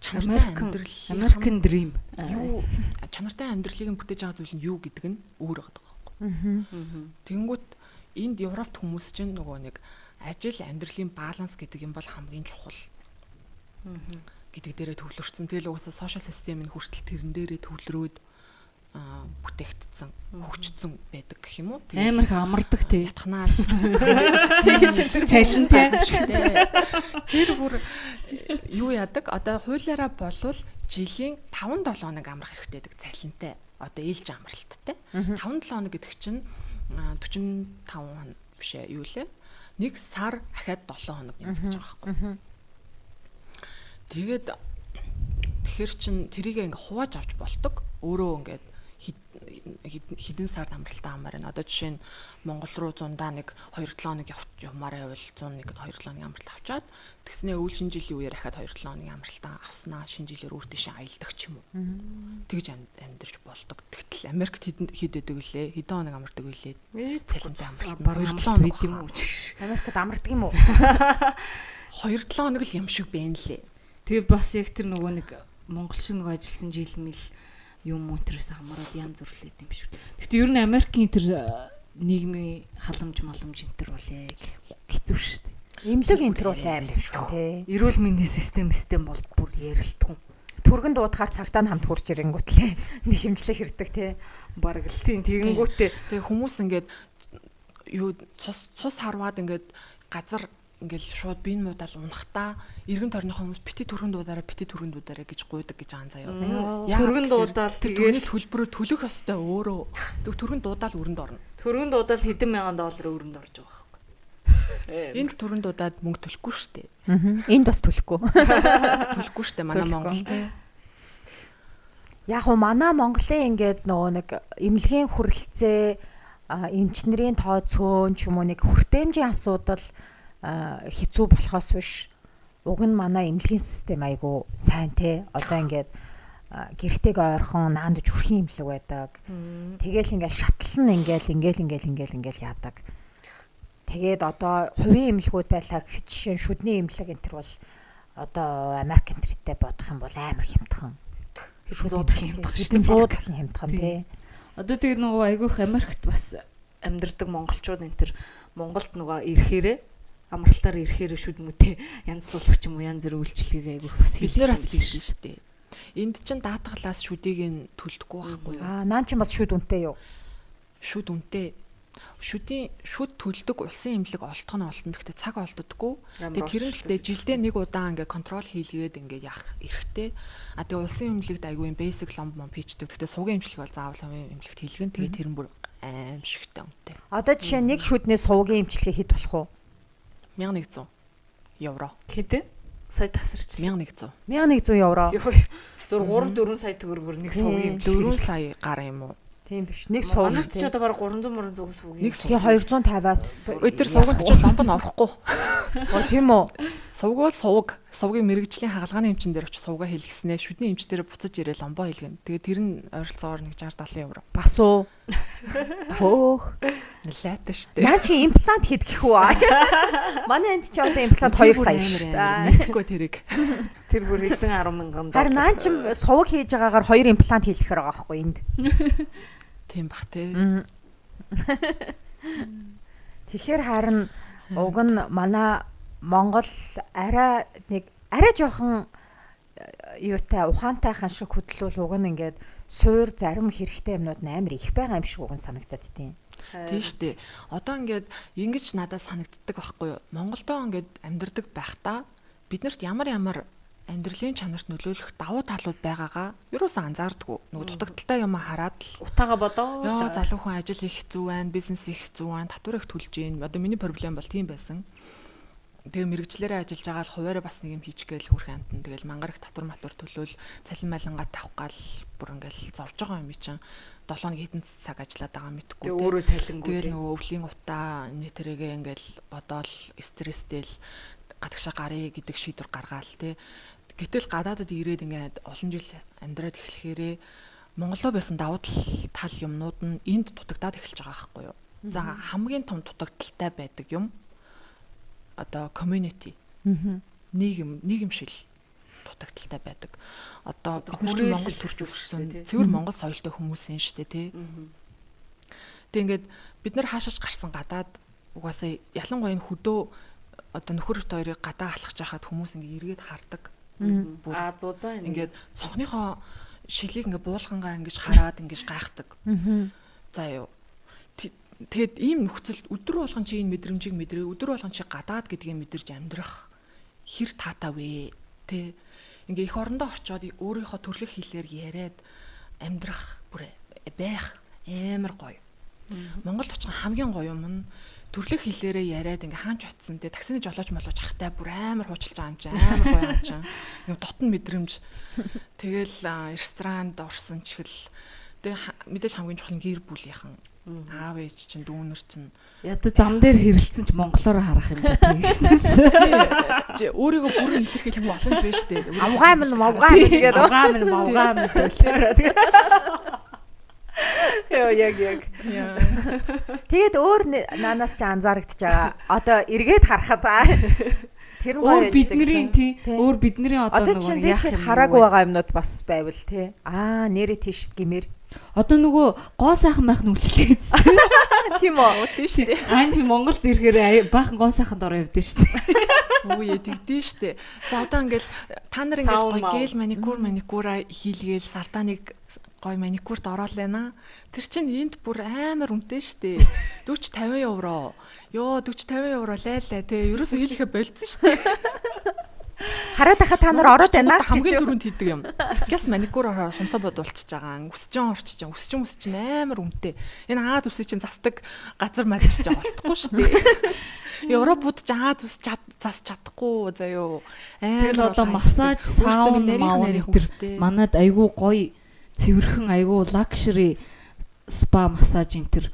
чанартай амьдрал
American Dream
юу чанартай амьдралыг нь бүтээж байгаа зүйл нь юу гэдэг нь өөр байгаа байхгүй. Тэгэнгүүт энд Европт хүмүүс чинь нөгөө нэг ажил амьдралын баланс гэдэг юм бол хамгийн чухал гэдэг дээрээ төвлөрсөн. Тэгэл угаасаа сошиал систем нь хүртэл тэрэн дээрээ төвлөрөөд бүтээгдсэн, хөгжсөн байдаг гэх юм уу?
Амар их амардаг тий.
Ятгнаа л
цалинтай.
Тэр бүр юу яадаг? Одоо хуулиараа болвол жилийн 5-7 хоног амрах хэрэгтэй гэдэг цалинтай. Одоо ээлж амралттай. 5-7 хоног гэдэг чинь 45 хоног биш ээ юу лээ? 1 сар ахаад 7 хоног нэмэгдэж байгаа байхгүй. Тэгээд тэгэхэр чин тэрийг ингээ хувааж авч болдог. Өөрөө ингээд хэдэн сард амралтаа амаар байна. Одоо жишээ нь Монгол руу зундаа нэг 2-7 хоног явмаар байвал 101 2-7 хоногийн амралт авчаад тэгснээ өвөл шинэ жилийн үеэр ахаад 2-7 хоногийн амралтаа авснаа шинэ жилээр өөр тийшээ аялдаг ч юм уу. Тэгж амьдарч болдог. Тэгтэл Америкт хэд өгдөг лээ? Хэдэн хоног амардаг вүлээ? Цалинтай амралт 2-7 хоног
байд юм уу ч.
Америкт амардаг юм уу?
2-7 хоног л юм шиг байна лээ.
Тэгээ бас яг тэр нөгөө нэг Монгол шиг нөгөө ажилласан жил мэл юм өнтерөөс хамаарат янз бүрлээд юм шүү. Гэхдээ ер нь Америкийн тэр нийгмийн халамж маламж энэ төр бол яг хэцүү шүү дээ.
Эмнэлэг энэ төр бол амар юм шүү тий.
Эрүүл мэндийн систем бол бүр ярилтгүй.
Түргэн дуудахаар цагтаа нь хамт хурж ирэнгүүтлээ нэг хэмжлэг хэрдэг тий.
Бараг л тийм тэгэнгүүтээ.
Тэгээ хүмүүс ингээд юу цус харваад ингээд газар ингээл шууд биен муудаал унахтаа эргэн тойрныхоо хүмүүс бити түргэн дуудаарай бити түргэн дуудаарай гэж гуйдаг гэж байгаа заяа.
Түргэн дуудаал
тэгэл төлбөрөө төлөх ёстой өөрөө. Тэг түргэн дуудаал өрөнд орно.
Түргэн дуудаал хэдэн мянган доллар өрөнд орж байгаа байхгүй.
Энд түргэн дуудаад мөнгө төлөхгүй шүү дээ.
Энд бас төлөхгүй.
Төлөхгүй шүү дээ манай Монгол те.
Яг уу манай Монголын ингээд нөгөө нэг эмнэлгийн хүрэлцээ эмчнэрийн тоо цөөн ч юм уу нэг хүртээмжийн асуудал хэцүү болохоос биш уг нь манай эмнэлгийн систем айгүй сайн те. Одоо ингээд гэртэйг ойрхон наандаж хүрхийн эмнэлэг байдаг. Тэгээл ингээд шатлан ингээл ингээл ингээл ингээл ингээл яадаг. Тэгээд одоо хувийн эмнэлгүүд байлаа гэх жишээ нь шүдний эмнэлэг энэ төр бол одоо Америк энтертэй бодох юм бол амар хямдхан.
100 дахин хямдхан шүү дээ.
100 дахин хямдхан те.
Одоо тэгээд нөгөө айгүйх Америкт бас амьдардаг монголчууд энэ төр Монголд нөгөө ирэхээрээ амралтаар ирэхээр шүдмүүтэй янзлуулах ч юм уу янз бүр үйлчлэгийг айгүйх бас
бид нэр бас хийдэг шүү дээ. Энд чин даатгалаас шүдийг нь төлдөхгүй байхгүй юу?
Аа, наан чин бас шүд үнэтэй юу?
Шүд үнэтэй. Шүд төлдөг улсын эмнэлэг олдох нь олдно. Гэхдээ цаг олддоггүй. Тэгээ тэр нь гэхдээ жилдээ нэг удаа ингээ контрол хийлгээд ингээ яах эрхтэй. А тэгээ улсын эмнэлэгт айгүй юм basic ломб мом хийчдэг. Гэхдээ сувгийн эмчлэг бол заавал хувийн эмнэлэгт хийлгэн. Тэгээ тэр нь бүр аимшигтай үнэтэй.
Одоо жишээ нэг шүдний сувгийн эмчилгээ хэд болох вэ?
1100 евро.
Хэд? Сая тасарч.
1100.
1100 евро.
Зур 3 4 сая төгрөгөөр нэг сувгийн
эмчилгээ. 4 сая гар юм уу?
Тийм биш. Нэг сувг.
Манайд ч одоо бараг 300 сувгийн.
Нэг
250-аас.
Өө тэр сувганд ч ламп нь орохгүй.
Оо тийм үү?
Сувг бол сувг. Сувгийн мэрэгжлийн хагалгааны эмчин дээр очиж сувга хийлгэснээ шүдний эмч дээр буцаж ирээ ламбо хийлгэн. Тэгээ тэр нь ойролцоогоор нэг 60 70 евро.
Бас уу. Хөөх.
Нэлээтэй штэ.
Наа чи имплант хийдгэх үү? Манай энд чи одоо имплант 2 сая штэ.
Мэдгүй тэрийг.
Тэр бүр хэдэн 10 мянган доллар.
Харин наа чи суваг хийж байгаагаар 2 имплант хийлгэхэр байгаа байхгүй энд.
Тийм бах те.
Тэгэхээр харин уг нь манай Монгол арай нэг арай жоохон юутай ухаантайхан шиг хөдлөл уг нь ингээд суур зарим хэрэгтэй юмнууд нь амар их байгаа юм шиг уг нь санагдаад тийм.
Тийм шүү дээ. Одоо ингээд ингэж надад санагддаг байхгүй юу? Монголдоо ингээд амьдардаг байхдаа биднэрт ямар ямар амьдралын чанарт нөлөөлөх давуу талууд байгаагаа юусаа анзаардаггүй. Нөгөө дутагдaltaй юм хараад л
утаага бодоо.
Йоо залуу хүн ажил хийх хэцүү байна, бизнес хийх хэцүү байна, татвар их төлж гин. Одоо миний проблем бол тийм байсан. Тэгээ мэрэгчлэрээ ажиллаж байгаа л хуваараа бас нэг юм хийчих гээл хөрх амтан. Тэгэл мангар их татвар матвар төлөөл цалин малингаа тавих гал бүр ингээл зовж байгаа юм чинь 7 хоног хэдэн цаг ажиллаад байгаа мэдхгүй.
Тэгээ өөрөө цалингүй.
Тэгэл нөгөө өвлийн утаа нэтрэгээ ингээл бодоол стресстэй л гадагшаа гарыг гэдэг шийдвэр гаргаал те. Гэтэл гадаадад ирээд ингээд олон жил амьдраад эхлэхээрээ Монголоо байсан давуу тал юмнууд нь энд дутагдаад эхэлж байгаа байхгүй юу. За хамгийн том дутагдaltaй байдаг юм одоо community нийгэмшил дутагдaltaй байдаг. Одоо бид нар Монгол төрж өссөн цэвэр монгол соёлтой хүмүүс юм шүү дээ тий. Тэг ингээд бид нар хаашаач гарсан гадаад угаасаа ялангуяа энэ хөдөө одоо нөхөр хоёрыг гадаа алхаж байхад хүмүүс ингээд эргээд хардаг.
Бүр Азуудаа
ингээд цонхныхоо шилийг ингээд буулгангаа ингэж хараад ингэж гайхдаг. За юу. Тэгээд ийм нөхцөлд өдөр болгон чи энэ мэдрэмжийг мэдрээ, өдөр болгон чи гадаад гэдгийг мэдэрч амьдрах хэр таатай вэ? Тэ. Ингээ эх орондоо очиод өөрийнхөө төрлөх хэлээр яриад амьдрах бүр байх амар гоё. Монгол очих хамгийн гоё юм нь төрлөх хэлээрээ яриад ингээ хаанч очсон те таксины жолооч молооч ахтай бүр амар хуучилж байгаа юм чинь амар гоё юм чинь. Юм дотн мэдрэмж. Тэгэл ресторанд орсон ч гэл тэг мэдээж хамгийн чухал нь гэр бүлийнхэн аав ээж чинь дүүнер чинь
ядаж зам дээр хэрэлцэн ч монголоор харах юм ба тэгсэн.
Чи өөрийгөө бүрэн илэрхийлэх боломж байна штэ.
Авгаа минь мавгаа минь гэдэг.
Авгаа минь мавгаа минь солиороо. Йоо яг яг.
Тэгээд өөр наанаас ч анзаарэгдэж байгаа. Одоо эргээд харахад тэр нь гоё
бидний тий өөр бидний одоо
нөгөө яах юм хараагүй байгаа юмнууд бас байвал тий. Аа нэрээ тийш гэмээр.
Одоо нөгөө гоо сайхан байх нь үйлчлээ гэсэн.
Тийм үү?
Тийм шүү дээ.
Аа тийм Монголд ирэхээр баахан гоо сайханд ороо явдсан шүү дээ.
Үгүй тэгдэж шүү дээ. За одоо ингээл та нар ингээл гоё гел маникюра хийлгээл сартаныг гоё маникюрт ороол байна. Тэр чинь энд бүр амар үнэтэй шүү дээ. 40 50 евро. Йоо 40 50 евро лайлаа те. Ерөөсөө хийлэхэ болцсон шүү дээ.
Хараад байхад та нар ороод байна
хамгийн түрүүнд хийдэг юм. Гяс маникюр орохоор хумсаа бодуулчихж байгаа. Үсжин орчиж байгаа. Үсжин үс чинь амар үнэтэй. Энэ Аз үсийг чинь засдаг газар мазар чинь олдохгүй шүү дээ. Европууд ч Аз үс зас чадахгүй заяо.
Тэгэл одоо массаж, сауна, маун тэр манад айгүй гоё цэвэрхэн айгүй luxury спа массаж энэ төр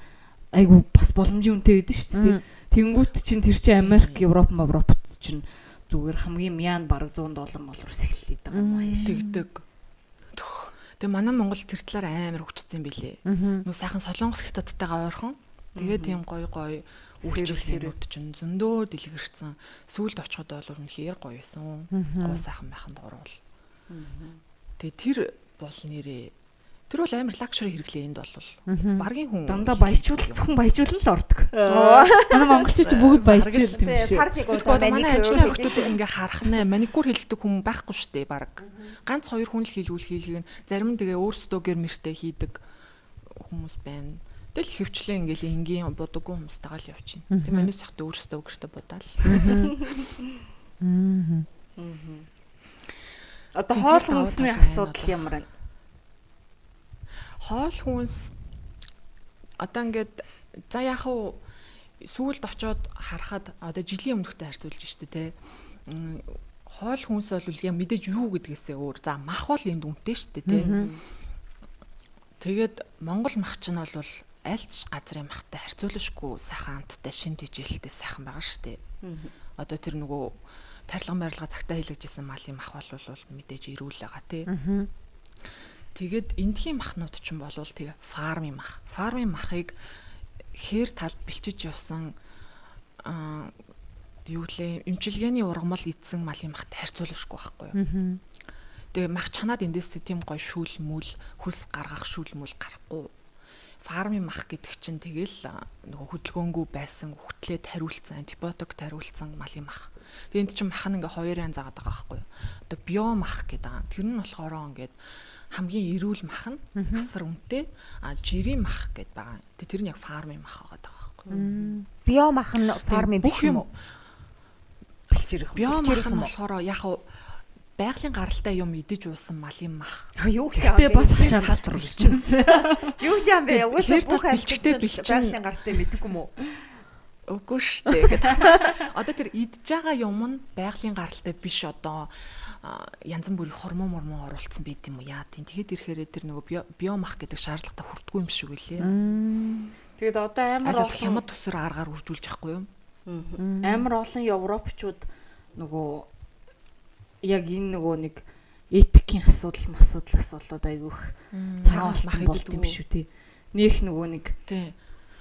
айгүй бас боломжийн үнэтэй байдаг шүү дээ. Тэнгүүт чинь тэр чинь Америк, Европ, Европт чинь зүгээр хамгийн мян бараг 100 доллар молоос эхэлээд байгаа юм ааш.
Тэгдэг. Тэгээ манай Монгол тэр талаар амар хөгжсөн билээ. Нүү сайхан солонгос хятадтайгаа ойрхон. Тэгээ тийм гоё гоё үйлчлэгүүд чинь зөндөө дэлгэрсэн. Сүүлд очиход бол үнэхээр гоё байсан. Гоо сайхан байханд орвол. Тэгээ тэр бол нэрээ тэр бол амар luxury хэрэглээ энд бол. Баргийн хүн
дандаа баяжуул зөвхөн баяжуулан л ордог. Манай монголчууд бүгд баяжуул юм шиг.
Сард нэг удаа
маникюр хийлгдэг ингээ харах нэ маникюр хийлгдэг хүн байхгүй шүү дээ баг. Ганц хоёр хүн л хийлгүүл хийлгэн. Зарим нь тэгээ өөрсдөө гэр мөртөө хийдэг хүмүүс байна. Тэгэл хөвчлэн ингээл энгийн бодоггүй хүмүүстэйгээ л явчихна. Тэг манайс яхад өөрсдөө гэртээ будаал.
Одоо хоол хүнсний асуудал ямар вэ?
Хоол хүнс одоо ингээд за яг уу сүүлд очоод харахад одоо жилийн өмнөхтэй харьцуулж штэ тэ. Хоол хүнс бол яг мэдээж юу гэдгээсээ өөр. За мах бол энд үнэтэй штэ тэ. Тэгээд Монгол мах чинь бол аль ч газрын махтай харьцуулашгүй сайхан амттай шим тэжээлтэй сайхан байгаа штэ. Одоо тэр нөгөө тарилга барилга цагтаа хийлгэжсэн малын мах бол мэдээж эрүүл байгаа тэ. Тэгээд эндхийн махнууд ч юм болвол тэгээ farm ын мах. Farm ын махыг хээр талд бэлчиж явсан юу гэлээ эмчилгээний ургамал идсэн малын махтай харьцуулахгүй байхгүй юу. Тэгээ мах чанаад эндээс тийм гой шүүл мүл хөлс гаргах шүүл мүл гарахгүй. Farm ын мах гэдэг чинь тэгэл нөгөө хөдөлгөөнгүй байсан үхтлээ тариулсан, антибиотик тариулсан малын мах. Тэгээ энд чинь мах нь ингээ хоёр янз агаад байгаа байхгүй юу. Одоо био мах гэдэг байгаа. Тэр нь болохоор ингээд хамгийн эрүүл мах нь асар үнэтэй. А жирийн мах гэд байгаа. Тэгээ тэр нь яг farm ын мах байгаа байхгүй юу.
Био мах нь farm ын биш юм уу?
Бэлчээрэх.
Био мах нь болохоор яг байгалийн гаралтай юм идэж уусан малын мах.
Юу гэж
Гэтэ бас хашаа дотор бэлчсэн.
Юу гэж юм бэ? Угаасаа бүх
бэлчтэй
байгалийн гаралтай мэдээгүй юм уу?
Үгүй шүү дээ гэдэг. Одоо тэр идж байгаа юм нь байгалийн гаралтай биш, одоо янз бүрийн хормон мормон оруулсан байт юм уу яа тийм. Тэгээд ирэхээр тэр нөгөө биомах гэдэг шаардлагатай хүртгүй юм шиг үлээ.
Тэгээд одоо амар
олон хямд төсөр аргаар үржүүлж яахгүй юу?
Амар олон европчууд нөгөө яг энэ нөгөө нэг этикийн асуудал масуудлаас болоод айгүйх цагаан мах болд юм шүү тий. Нөх нөгөө нэг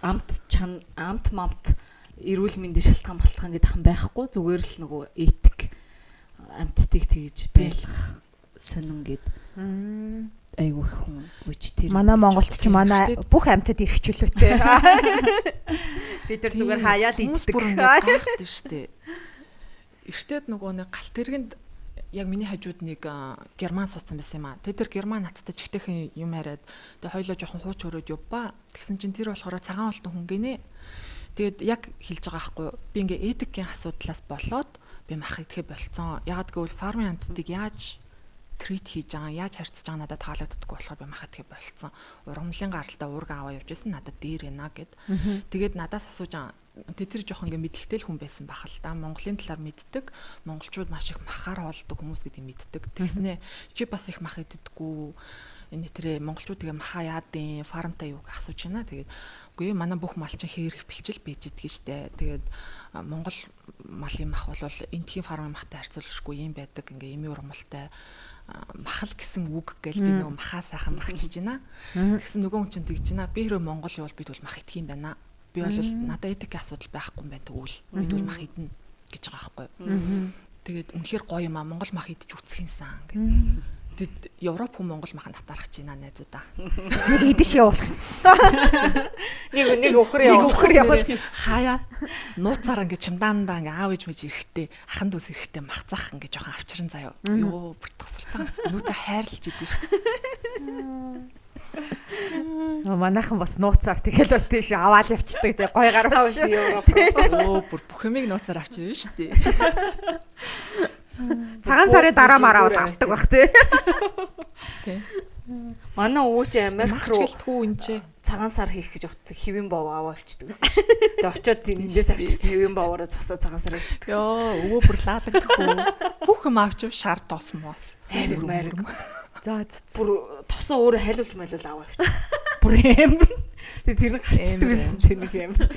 амт чан амт мамт эрүүл мэндийн шалтгаан малтгаан гэдэг хан байхгүй, зүгээр л нөгөө этик амттыг тэгж байлгах сонин гэд айгүйх хүн гүйч тэр.
Манай Монголд ч манай бүх амьтад эрх чөлөөтэй. Бид нар зүгээр хаяал иддэг.
Бүр ингээд гайхдаг шүү дээ. Эртээд нөгөө нэг галт тэргэнд яг миний хажууд нэг герман суудсан байсан юм аа. Тэ тэр герман надтай чигтэйхэн юм яриад тэгээ хоёлоо жоохон хууч өрөөд явбаа. Тэгсэн чинь тэр болохоор цагаан олтон хүн гинэ. Тэгээд яг хэлж байгаа байхгүй. Би ингээ этикийн асуудлаас болоод би мах идэхэ болцсон. Ягаад гэвэл farm ын амьтдыг яаж treat хийж байгаа, яаж харьцаж байгаа надад таалагддаггүй болохоор би мах идэхэ болцсон. Ургамлын гаралтай уурга аваа явж исэн, надад дээр байна гэд. Тэгээд надаас асууж байгаа. Тэр жоохон ингээ мэдлэгтэй л хүн байсан байх л да. Монголын талаар мэддэг. Монголчууд маш их махаар хоолдог хүмүүс гэдгийг мэддэг. Тэгснэ чи бас их мах иддэггүй. Энэ тэрэ монголчууд тэгээ маха яадын farm тай юу асууж байна. Тэгээд үгүй манай бүх мал чинь хээрх бэлчил бийж иддэг штэ. Тэгээд Монгол малын мах бол эндхийн farm ын махтай харьцуулшгүй юм байдаг. Ингээ эми ургамалтай махал гэсэн үг гээл би нөгөө махаа сайхан махчиж байна. Тэгсэн нөгөө хүн чинь тэгж байна. Би хэрвээ Монгол явал бид бол мах идэх юм байна. Би бол надад этикийн асуудал байхгүй юм байна тэгвэл бид бол мах идэнэ гэж байгаа байхгүй. Тэгээд үнэхээр гоё юм а, Монгол мах идэж үсэх юмсан гэд. Тэгэд Европ хүн Монгол мах татарах гэж байна найзуудаа.
Нэг идэж явуулах гэсэн.
Нэг өхөр явуулах.
Хаяа нууцаар ингээ чимдаандаа ингээ аав ээж мэж эрэхтэй ахан дүүс эрэхтэй мах зах ингээ жоохон авчран заяа. Йоо бүр тасарсан. Нүдэ хайрлж идэв шүү дээ.
Манайхан бас нууцаар тэгэл бас тийш аваад явцдаг тий гой гар
авч Европ.
Өө бүр бүх юмыг нууцаар авчив шүү дээ.
Цагаан сарын дараа мараа бол авдаг бах тий.
Тий.
Манай өвөө чи Америк руу
гэлтгүү энэ чи
цагаан сар хийх гэж утдаг хэвэн бов аваа авчдаг гэсэн шүү дээ. Тэгээ очиод эндээс авчирсан хэвэн бовоороо засаа цагаан сар хийчихдэг гэсэн.
Йоо өвөө бүр лаадагдахгүй. Бүх юм авчив шар тос моос.
Хайр мэрэг.
За
бүр тосоо өөрөө хайлуулж майлуул аваа авчих. Бүр амар. Тэгээ тэр нь гарчдаг гэсэн тэр нэг амар.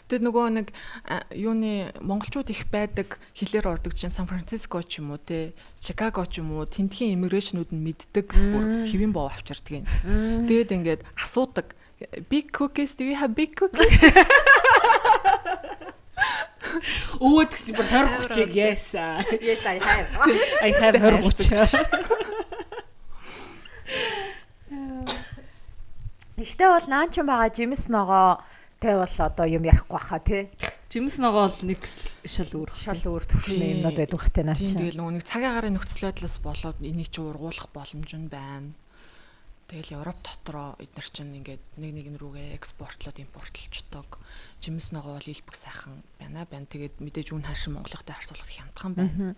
Тэгээд нөгөө нэг юуны монголчууд их байдаг хилээр ордог чинь Сан Франциско ч юм уу те Чикаго ч юм уу тентхийн immigration үүд нь мэддэг бүр хэвэн бов авчирдаг юм. Тэгээд ингээд асуудаг. Big cookies, do you have big cookies?
Өвөө тэгсэн бүр 20 30 yes.
Yes I have.
I have 20 30.
Ихтэй бол наан ч байгаа жимс ногоо тэ бол одоо юм ярихгүй баха тий.
Жимс ногоо бол нэг шал өөр.
Шал өөр төвшний юмнууд байдаг бах тэ наа
чи.
Тийм
тэгэл нөгөө нэг цаг агаарын нөхцөл байдлаас болоод энийг чи ургуулах боломж нь байна. Тэгэл Европ дотроо эднэр чинь ингээд нэг нэг рүүгээ экспортлоод импортлцдог. Жимс ногоо бол илбэг сайхан байна байна. Тэгээд мэдээж үн хашин Монголынхтай харьцуулахад хямдхан байна.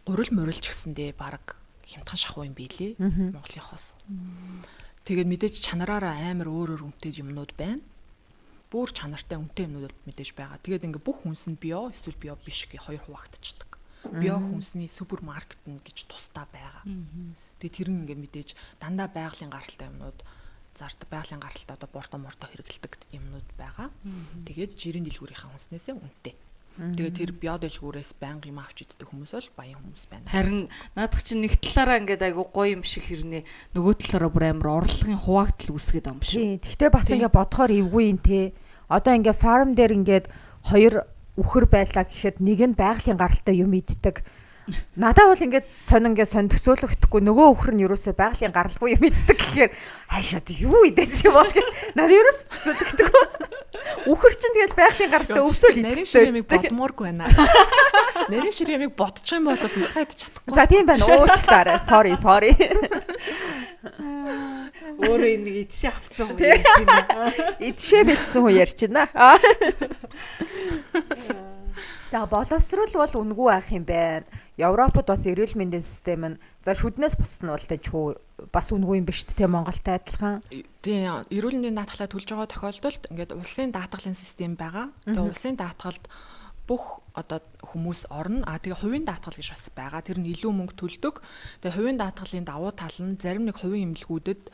Гурил мурилч гэсэндээ баг хямдхан шахуу юм билээ Монголынхоос. Тэгээд мэдээж чанараараа амар өөр өөр үнэтэй юмнууд байна. Бүр чанартай үнэтэй юмнууд мэдээж байгаа. Тэгээд ингээ бүх хүнс нь био эсвэл био биш гэ хоёр хуваагдчихдаг. Био хүнсний супермаркет нь гэж тусдаа байгаа. Тэгээд тэр нь ингээ мэдээж дандаа байгалийн гаралтай юмнууд зард, байгалийн гаралтай одоо бордо мордо хэрэгэлдэг юмнууд байгаа. Тэгээд жирийн дэлгүүрийнхаа хүнснээсээ үнэтэй. Тэгээ тэр биодэлгүүрээс байнга юм авч иддэг хүмүүс бол баян хүмүүс байна.
Харин наадах чинь нэг талаараа ингээд айгу гоё юм шиг хэрнээ, нөгөө талаараа бүр амар орлогын хуваагдал үүсгээд байгаа юм шиг.
Тийм. Гэхдээ бас ингээд бодохоор эвгүй юм те. Одоо ингээд фарм дээр ингээд хоёр үхэр байлаа гэхэд нэг нь байгалийн гаралтай юм иддэг. Надад бол ингээд сонин ингээд сон төсөөлөгдөхгүй, нөгөө үхэр нь ерөөсөө байгалийн гаралгүй юм иддэг гэхээр хайшаад юу идээс юм бол надад ерөөс төсөөлөгдөхгүй. Үхэр чинь тэгэл байгалийн гаралтай өвсөөл идэх
Нарийн ширэмийг
хэрэгтэй.
бодмооргүй байна. Нарийн ширэмийг бодчих юм бол махаа идэж чадахгүй.
За, тийм байна. Уучлаарай. Sorry, sorry.
Өөрөө энийг идшээ авцсан хүн ярьж байна.
Идшээ бэлдсэн хүн ярьж байна. За, боловсрол бол үнэгүй байх юм байна. Европод бас эрүүл мэндийн систем нь, за, шүднээс бусд нь бол тэжхүү бас үнэгүй юм биш үү те, Монголтой адилхан.
Тийм, эрүүл мэндийн даатгалаа төлж байгаа тохиолдолд ингээд улсын даатгалын систем байгаа. Тэгээ улсын даатгалд бүх одоо хүмүүс орно. А тэгээ хувийн даатгал гэж бас байгаа. Тэр нь илүү мөнгө төлдөг. Тэгээ хувийн даатгалын давуу тал нь зарим нэг хувийн эмнэлгүүдэд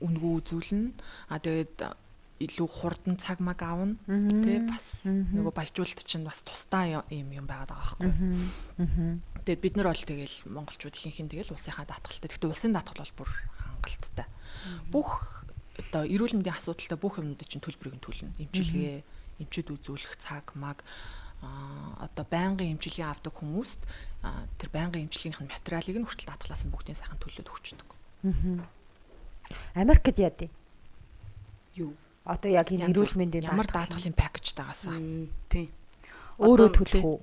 үнэгүй үзүүлнэ. А тэгээд илүү хурдан цаг маг авна. Тэ, бас нөгөө баяжуулалт чинь бас тусдаа юм юм байгаад байгаа байхгүй. Тэгээ бид нар бол тэгэл монголчууд ихэнх нь тэгэл улсынхаа даатгалтай. Гэхдээ улсын даатгал бол бүр хангалттай. Бүх одоо эрүүл мэндийн асуудалтай бүх юмнуудыг чинь төлбөрийг нь төлнө. Эмчилгээ, эмчид үзүүлэх цаг маг, одоо байнгын эмчилгээ авдаг хүмүүст тэр байнгын эмчилгээнийх нь материалыг нь хүртэл даатгалаас нь бүгдийн сайхан төлөөд өгчдөг.
Америкт яа дий?
Юу?
Одоо яг энэ эрүүл мэндийн
ямар даатгалын пакэжтайгаасаа.
Тийм.
Өөрөө төлөх үү?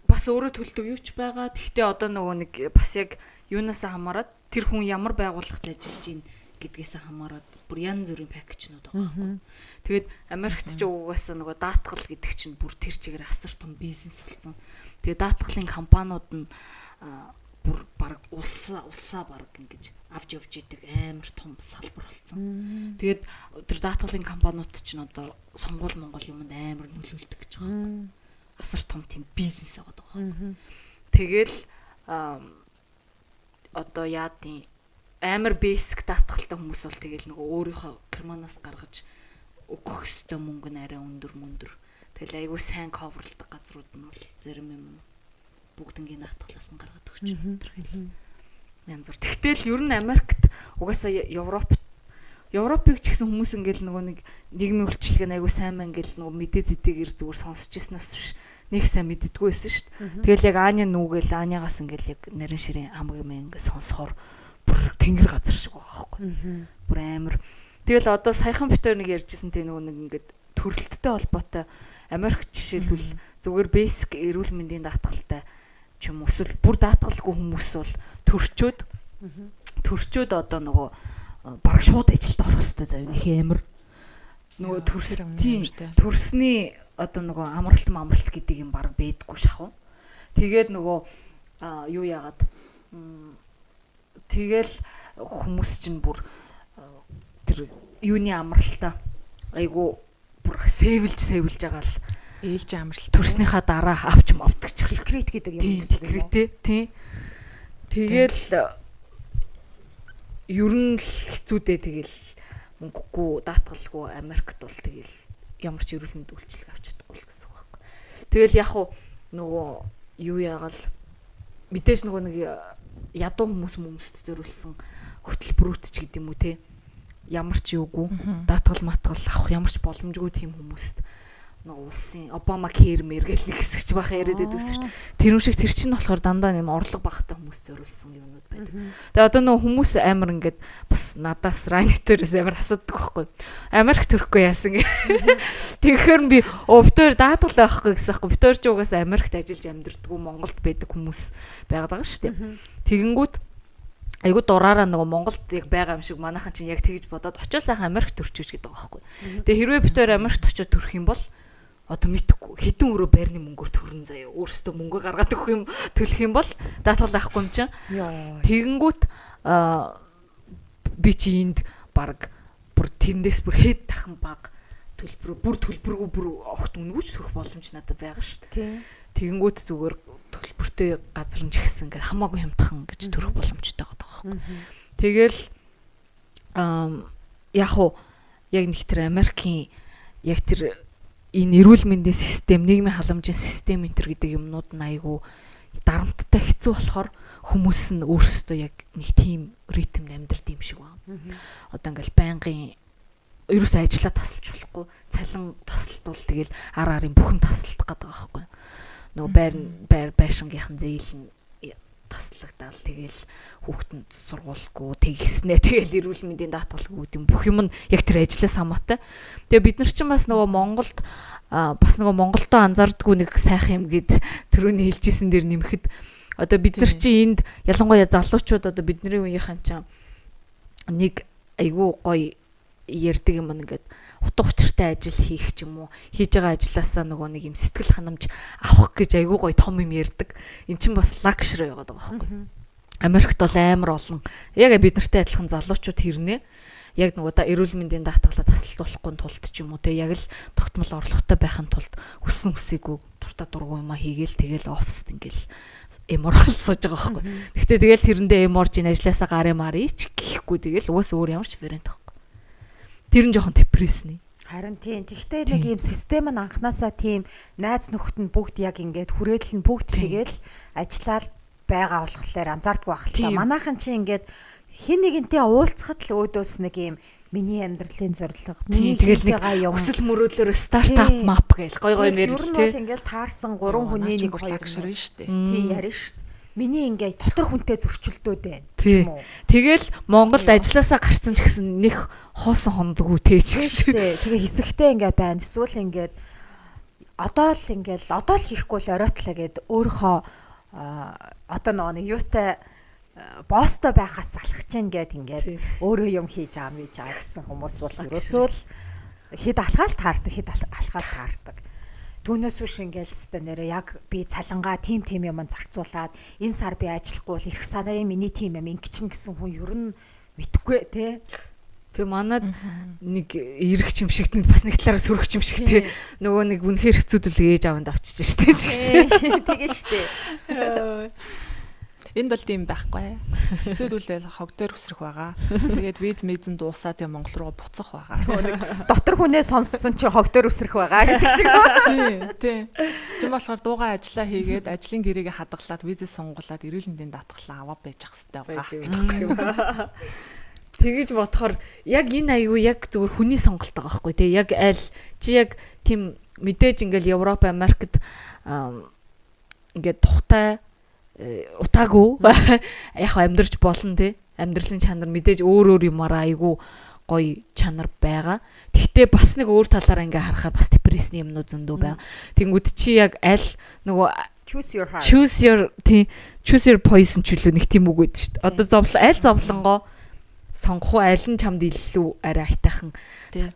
Бас өөрөө төлдөг юу ч байгаа. Гэхдээ одоо нөгөө нэг бас яг юунаас хамаарат, тэр хүн ямар байгууллагад ажиллаж байна гэдгээс хамаарат бүр янз бүрийн пакэжнууд байгаа байхгүй. Тэгээд Америкт ч угаасаа нөгөө даатгал гэдэг чинь бүр тэр чигээр асар том бизнес болсон. Тэгээд даатгалын компаниуд нь бүр баг улсаа баг ингэж авч явж идэг амар том салбар болсон. Тэгээд тэр даатгалын компаниуд чинь одоо сонгуул Монгол юмд амар нөлөөлдөг гэж байгаа байхгүй. Асар том тийм бизнес байгаа байхгүй. Тэгэл одоо яадын амар basic даатгалтай хүмүүс бол тэгэл нөгөө өөрийнхөө карманаас гаргаж өгөх ёстой мөнгө нь арай өндөр мөндөр. Тэгэл айгүй сайн coverлдаг газрууд нь бол зарим юм бүгднгийн даатгалаас нь гаргаад өгч тэр хэл. Янз бүр. Тэгтэл ер нь Америкт угаасаа Европыг ч гэсэн хүмүүс ингээл нөгөө нэг нийгмийн үйлчилгээ нь айгүй сайн мэн гэл нөгөө мэдээ зэтэйгэр зүгээр сонсч ирснээс биш нэг сайн мэддэггүй байсан шүү дээ. Тэгэл яг Аня нүгэл Анягаас ингээл яг нарийн ширийн хамаг юм ингээ сонсохоор бүр тэнгэр газар шиг байгаа байхгүй. Бүр амар. Тэгэл одоо саяхан битээр нэг ярьжсэн тэ нөгөө нэг ингээд төрөлттэй холбоотой Америк жишээлбэл зүгээр basic эрүүл мэндийн даатгалтай ч юм уу эсвэл бүр даатгалгүй хүмүүс бол төрчөөд одоо нөгөө бараг шууд ажилд орох хэрэгтэй заяа нөх амар нөгөө төрсний одоо нөгөө амралт гэдэг юм бараг бэдэггүй шахав. Тэгээд нөгөө юу яагаад тэгэл хүмүүс чинь бүр тэр юуны амралтаа айгу бүр сэвэлж байгаа л
ээлж амралт
төрснийхаа дараа авч мавдаг ч шиг
декрет гэдэг юм
гэсэн үг. Декрет тий. Тэгэл ер нь л хэцүү дээ, тэгэл мөнгөгүй даатгалгүй Америкт бол тэгэл ямар ч эрүүл мэндийн үйлчилгээ авч чадахгүй л гэсэн үг байхгүй. Тэгэл яг уу нөгөө юу яагаал мэдээж нөгөө нэг ядуу хүмүүс хүмүүст зориулсан хөтөлбөрүүд ч гэдэм үү те, ямар ч юугүй даатгал матгал авах ямар ч боломжгүй тийм хүмүүст нөгөө улсын Обама кэр мэр гэл нэг хэсэг ч баха яриад байдаг шүү дээ. Тэр юм шиг тэр чинь болохоор дандаа нэм орлого багатай хүмүүс зориулсан юмнууд байдаг. Тэгээ одоо нөгөө хүмүүс амар ингээд бас надаас Райнтерээс амар асуудаг байхгүй. Америк төрөхгүй яасан гэ. Тэгэхээр би битээр даатгал байхгүй гэсэн байхгүй. Битээр ч угаасаа Америкт ажиллаж амьдэрдэггүй Монголд байдаг хүмүүс байгаад байгаа шүү дээ. Тэгэнгүүт айгу дураараа нөгөө Монголд яг байгаа юм шиг манайхан чинь яг тэгж бодоод очиод сайхан Америк төрчөөч гэдэг байгаа байхгүй. Тэгээ хэрвээ битээр Америкт очиод төрөх юм бол одоо мэдхгүй хэдэн өрөө байрны мөнгөөр төрн заяа. Өөрөөсөө мөнгө гаргаад өгөх юм төлөх юм бол даатгал авахгүй юм чинь. Тэгэнгүүт би чи энд баг бүр тэндээс бүр хэд дахин баг төлбөр бүр төлбөргүй бүр огт үнэгүй ч төрөх боломж надад байгаа шүү дээ. Тэгэнгүүт зүгээр төлбөртэй газар нь ч гэсэн ингээд хамаагүй хямдхан гэж төрөх боломжтой байгаа байхгүй. Тэгэл яг уу яг нэг тэр Америкийн яг тэр энэ эрүүл мэндийн систем, нийгмийн халамжийн систем энэ төр гэдэг юмнууд нь айгүй дарамттай хэцүү болохоор хүмүүс нь өөрсдөө яг нэг тийм ритмд амьдард юм шиг байна. Одоо ингээл байнгын ерөөсөө ажиллаа тасалж болохгүй, цалин тасалтвал тэгэл ар арын бүх юм тасалдах гэдэг байгаа байхгүй. Нөгөө байр байшингийнхан зээл нь таслагдаал, тэгэл хүүхдэнд сургуулгүй тэгснэ, тэгэл эрүүл мэндийн даатгалгүй гэдэг бүх юм нь яг тэр ажлаас хамаатай. Тэгээ бид нар чинь бас нөгөө Монголд бас нөгөө Монголдоо анзаардаггүй нэг сайхан юм гэд түрүүний хэлжсэн дээр нэмэхэд одоо бид нар чинь энд ялангуяа залуучууд одоо бидний үеийнхэн чинь нэг айгүй гоё ярьдаг юм ингээд утга учиртай ажил хийх ч юм уу, хийж байгаа ажлаасаа нөгөө нэг юм сэтгэл ханамж авах гэж айгүй гоё том юм ярьдаг. Эн чинь бас luxury байгаад байгаа байхгүй. Америкт бол амар олон яг бид нартай адилхан залуучууд хэрнээ яг нөгөө та эрүүл мэндийн даатгалаа тасалдуулахгүй тулд ч юм уу те яг л тогтмол орлоготой байхын тулд хүссэн хүсээгүй дуртай дургу юмаа хийгээл тэгэл оффист ингээл эморол сууж байгаа байхгүй. Гэхдээ тэгэл тэрэндээ эморж ин ажилласаа гарын мар ич гэхгүй тэгэл уус өөр ямар ч вариант байхгүй. Тэр нь жоохон депрессний.
Харин тийм. Тэгтээ нэг ийм систем нь анханасаа тийм найз нөхөд нь бүгд яг ингээд хүрээлэл нь бүгд тэгэл ажиллаад байгаа болохоор анзаардгүй байх л та. Манайхан чи ингээд хин нэгэнтэй уулзахад л өөдөөс нэг ийм миний амьдралын зорилго, миний
хийж байгаа юм хүсэл мөрөөдлөөр стартап мап гээл гой гой
нэр тий. Ер нь бол ингээл таарсан 3 хүний нэг хоёр
ширэн штэ.
Тий ярина штэ. Миний ингээд дотор хүнтэй зөрчилдөөд байна ч юм уу.
Тэгэл Монголд ажилласаа гарсан ч гэсэн нэх хоосон хондгүү тэ ч
гэсэн. Тэгээ хэсэгтэй ингээд байна. Эсвэл ингээд одоо л ингээд одоо л хийхгүй л оройтлаа гэд өөрийнхөө одоо нөгөө нэг юутай босстой байхаас алхаж гин гэд ингээд өөрөө юм хийж аам гэж аа гэсэн хүмүүс бол ерөөсөө л хэд алхаал таардаг, хэд алхаал таардаг. Түүнээс биш ингээл өстой нэрээ яг би цалингаа тим тим юм зарцуулаад энэ сар би ажиллахгүй бол эх сарын миний тим юм ингэчин гэсэн хүн ер нь мэдхгүй те.
Тэгээ манад нэг эрэх юм шиг бас нэг талаараа сөрөх юм шиг те. Нөгөө нэг үнэхээр хэцүүдэл ээж аавнд очиж штэ
гэсэн. Тэгээ штэ.
Энд бол тийм байхгүй. Хэцүүдүүлэл хог дээр өсрөх байгаа. Тэгээд виз мизэн дуусаа тэгээ Монгол руу буцах байгаа.
Дотор хүнээ сонссон чи хог дээр өсрөх байгаа гэдэг шиг.
Тий, тий. Тийм болохоор дуугаа ажиллаа хийгээд ажлын гэрээгээ хадгалаад визээ сонгуулад эрүүл мэндийн даатгалаа аваа байж ах хэрэгтэй
байгаа. Тэгэж бодохоор яг энэ аягүй яг зүгээр хүний сонголт байгаа байхгүй тий. Яг аль чи яг тийм мэдээж ингээл Европ, Америкт ингээд тухтай утаагүй яг амьдарч болно тий. Амьдралын чанар мэдээж өөр өөр юмараа айгүй гоё чанар байгаа. Тэгтээ бас нэг өөр талаараа ингээ харахаар бас депрессний юмнууд зөндөө байгаа. Тэнгүүд чи яг аль нөгөө
choose your heart.
Choose your тий choose your poison ч үлээ нэг тийм үг өгдөө шүү дээ. Одоо зовлон аль зовлонгоо сонгох уу аль нь чамд илүү арай айтайхан
тий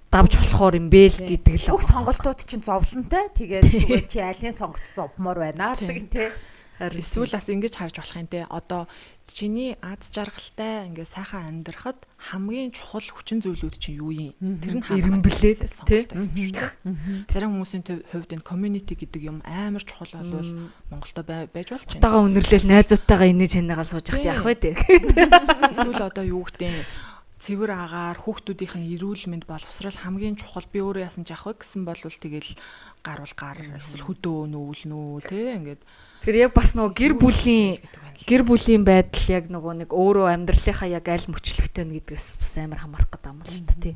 давж болохоор юм бэ л гэдэг л.
Бүх сонголтууд чинь зовлонтой. Тэгээд зүгээр чи алийг сонгож зовмоор байна л гэн тий.
Эсвэл бас ингэж харж болох юм те. Одоо чиний аз жаргалтай ингээ сайхан амьдрахад хамгийн чухал хүчин зүйлүүд чинь юу юм? Тэр нь
эренблээд
тий. Зарим хүмүүсийн хувьд энэ community гэдэг юм амар чухал болвол Монголдо байж болж
байна. Тагаа үнэрлэл найзуудтайгаа инээж ханаагаа сууж яхад яах вэ те.
Эсвэл одоо юу гэдэг цэвэр агаар хүүхдүүдийнх нь эрүүл мэнд боловсрал хамгийн чухал би өөрөө яасан ч яах вэ гэсэн бол тэгэл гар бол гар эсвэл хөдөө нүүл нүү те ингээд.
Тэр яг бас нөгөө гэр бүлийн байдал яг нөгөө нэг өөрөө амьдралынхаа яг аль мөчлөгтэй нь гэдгээс бас амар хамаарах гэдэг юм л та тий.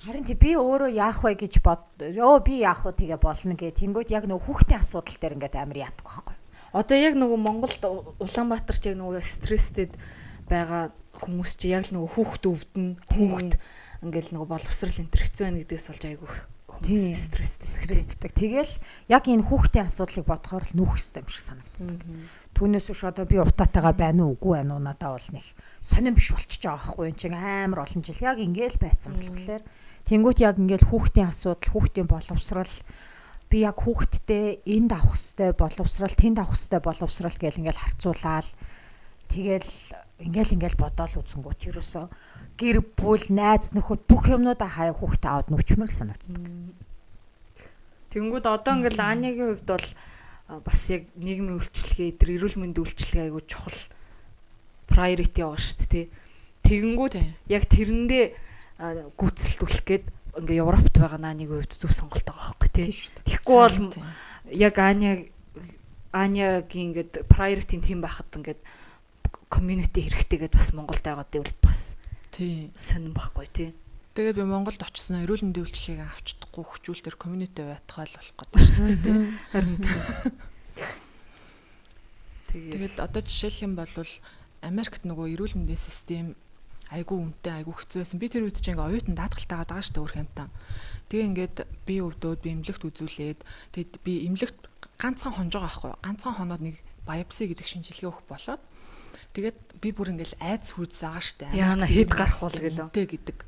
Харин тий би өөрөө яах вэ гэж бод. Өө би яах вэ тэгээ болно гэ. Тэнгүүд яг нөгөө хүүхдийн асуудал дээр ингээд амар яадаг байхгүй.
Одоо яг нөгөө Монголд Улаанбаатар ч яг нөгөө стресстэй байгаа хүмүүс чи яг л нөгөө хүүхд өвдөн, хүүхд ингээл нөгөө боловсрал энэ төр хэцүү байна гэдгээс болж айгүй хүмүүс стресстэй.
Тэгэл яг энэ хүүхдийн асуудлыг бодохоор л нүүх ёстой юм шиг санагддаг. Түүнээс биш одоо би утаатайгаа байна уу үгүй байна уу надад бол нэг сонирн биш болчихж байгаа байхгүй юм чинь амар олон жил яг ингээл байцсан болохоор тэнгуут яг ингээл хүүхдийн асуудал, хүүхдийн боловсрал би яг хүүхдтэй энд авах ёстой боловсрал, тэнд авах ёстой боловсрал гэл ингээл харьцуулаад тэгэл ингээл бодоол үзэнгүүт ерөөсөө гэр бүл, найз нөхөд бүх юмнуудаа хаяа хүүхдээ аваад нүчмэр санагддаг.
Тэнгүүд одоо ингээл Анигийн хувьд бол бас яг нийгмийн үйлчилгээ, тэр эрүүл мэндийн үйлчилгээ айгүй чухал priority байгаа шүү дээ, тий. Тэгэнгүүт яг тэрэндээ гүйцэлдүүлэх гээд ингээ Европт байгаа нааныг хувьд зөв сонголт байгаа байхгүй тий. Тэгэхгүй бол яг Анягийн ингээд priority тийм байхад ингээд community хэрэгтэй гэдээ бас Монголд байгаа гэвэл бас
тий
сонирн байхгүй тий.
Тэгээд би Монголд очсон эрүүл мэндийн үйлчилгээг авч чадахгүй хөгжүүл төр community байтгай л болох гэдэг шүү дээ.
Харин тий.
Тэгээд одоо жишээлх юм бол Америкт нөгөө эрүүл мэндийн систем айгүй үнэтэй, айгүй хэцүү байсан. Би тэр үед чинь ингээ оюутан даатгалтай байгаа шүү дээ өөр хямтан. Тэгээ ингээд би өвдөөд би эмнэлэгт үзүүлээд тэгэд би эмнэлэгт ганцхан хонж байгаа байхгүй юу? Ганцхан хоноод нэг биопси гэдэг шинжилгээ өгөх болоод тэгээд би бүр ингээл айц хүйц байгаа штэ.
Яана хэд гарах бол гэлөө.
Тэ гэдэг.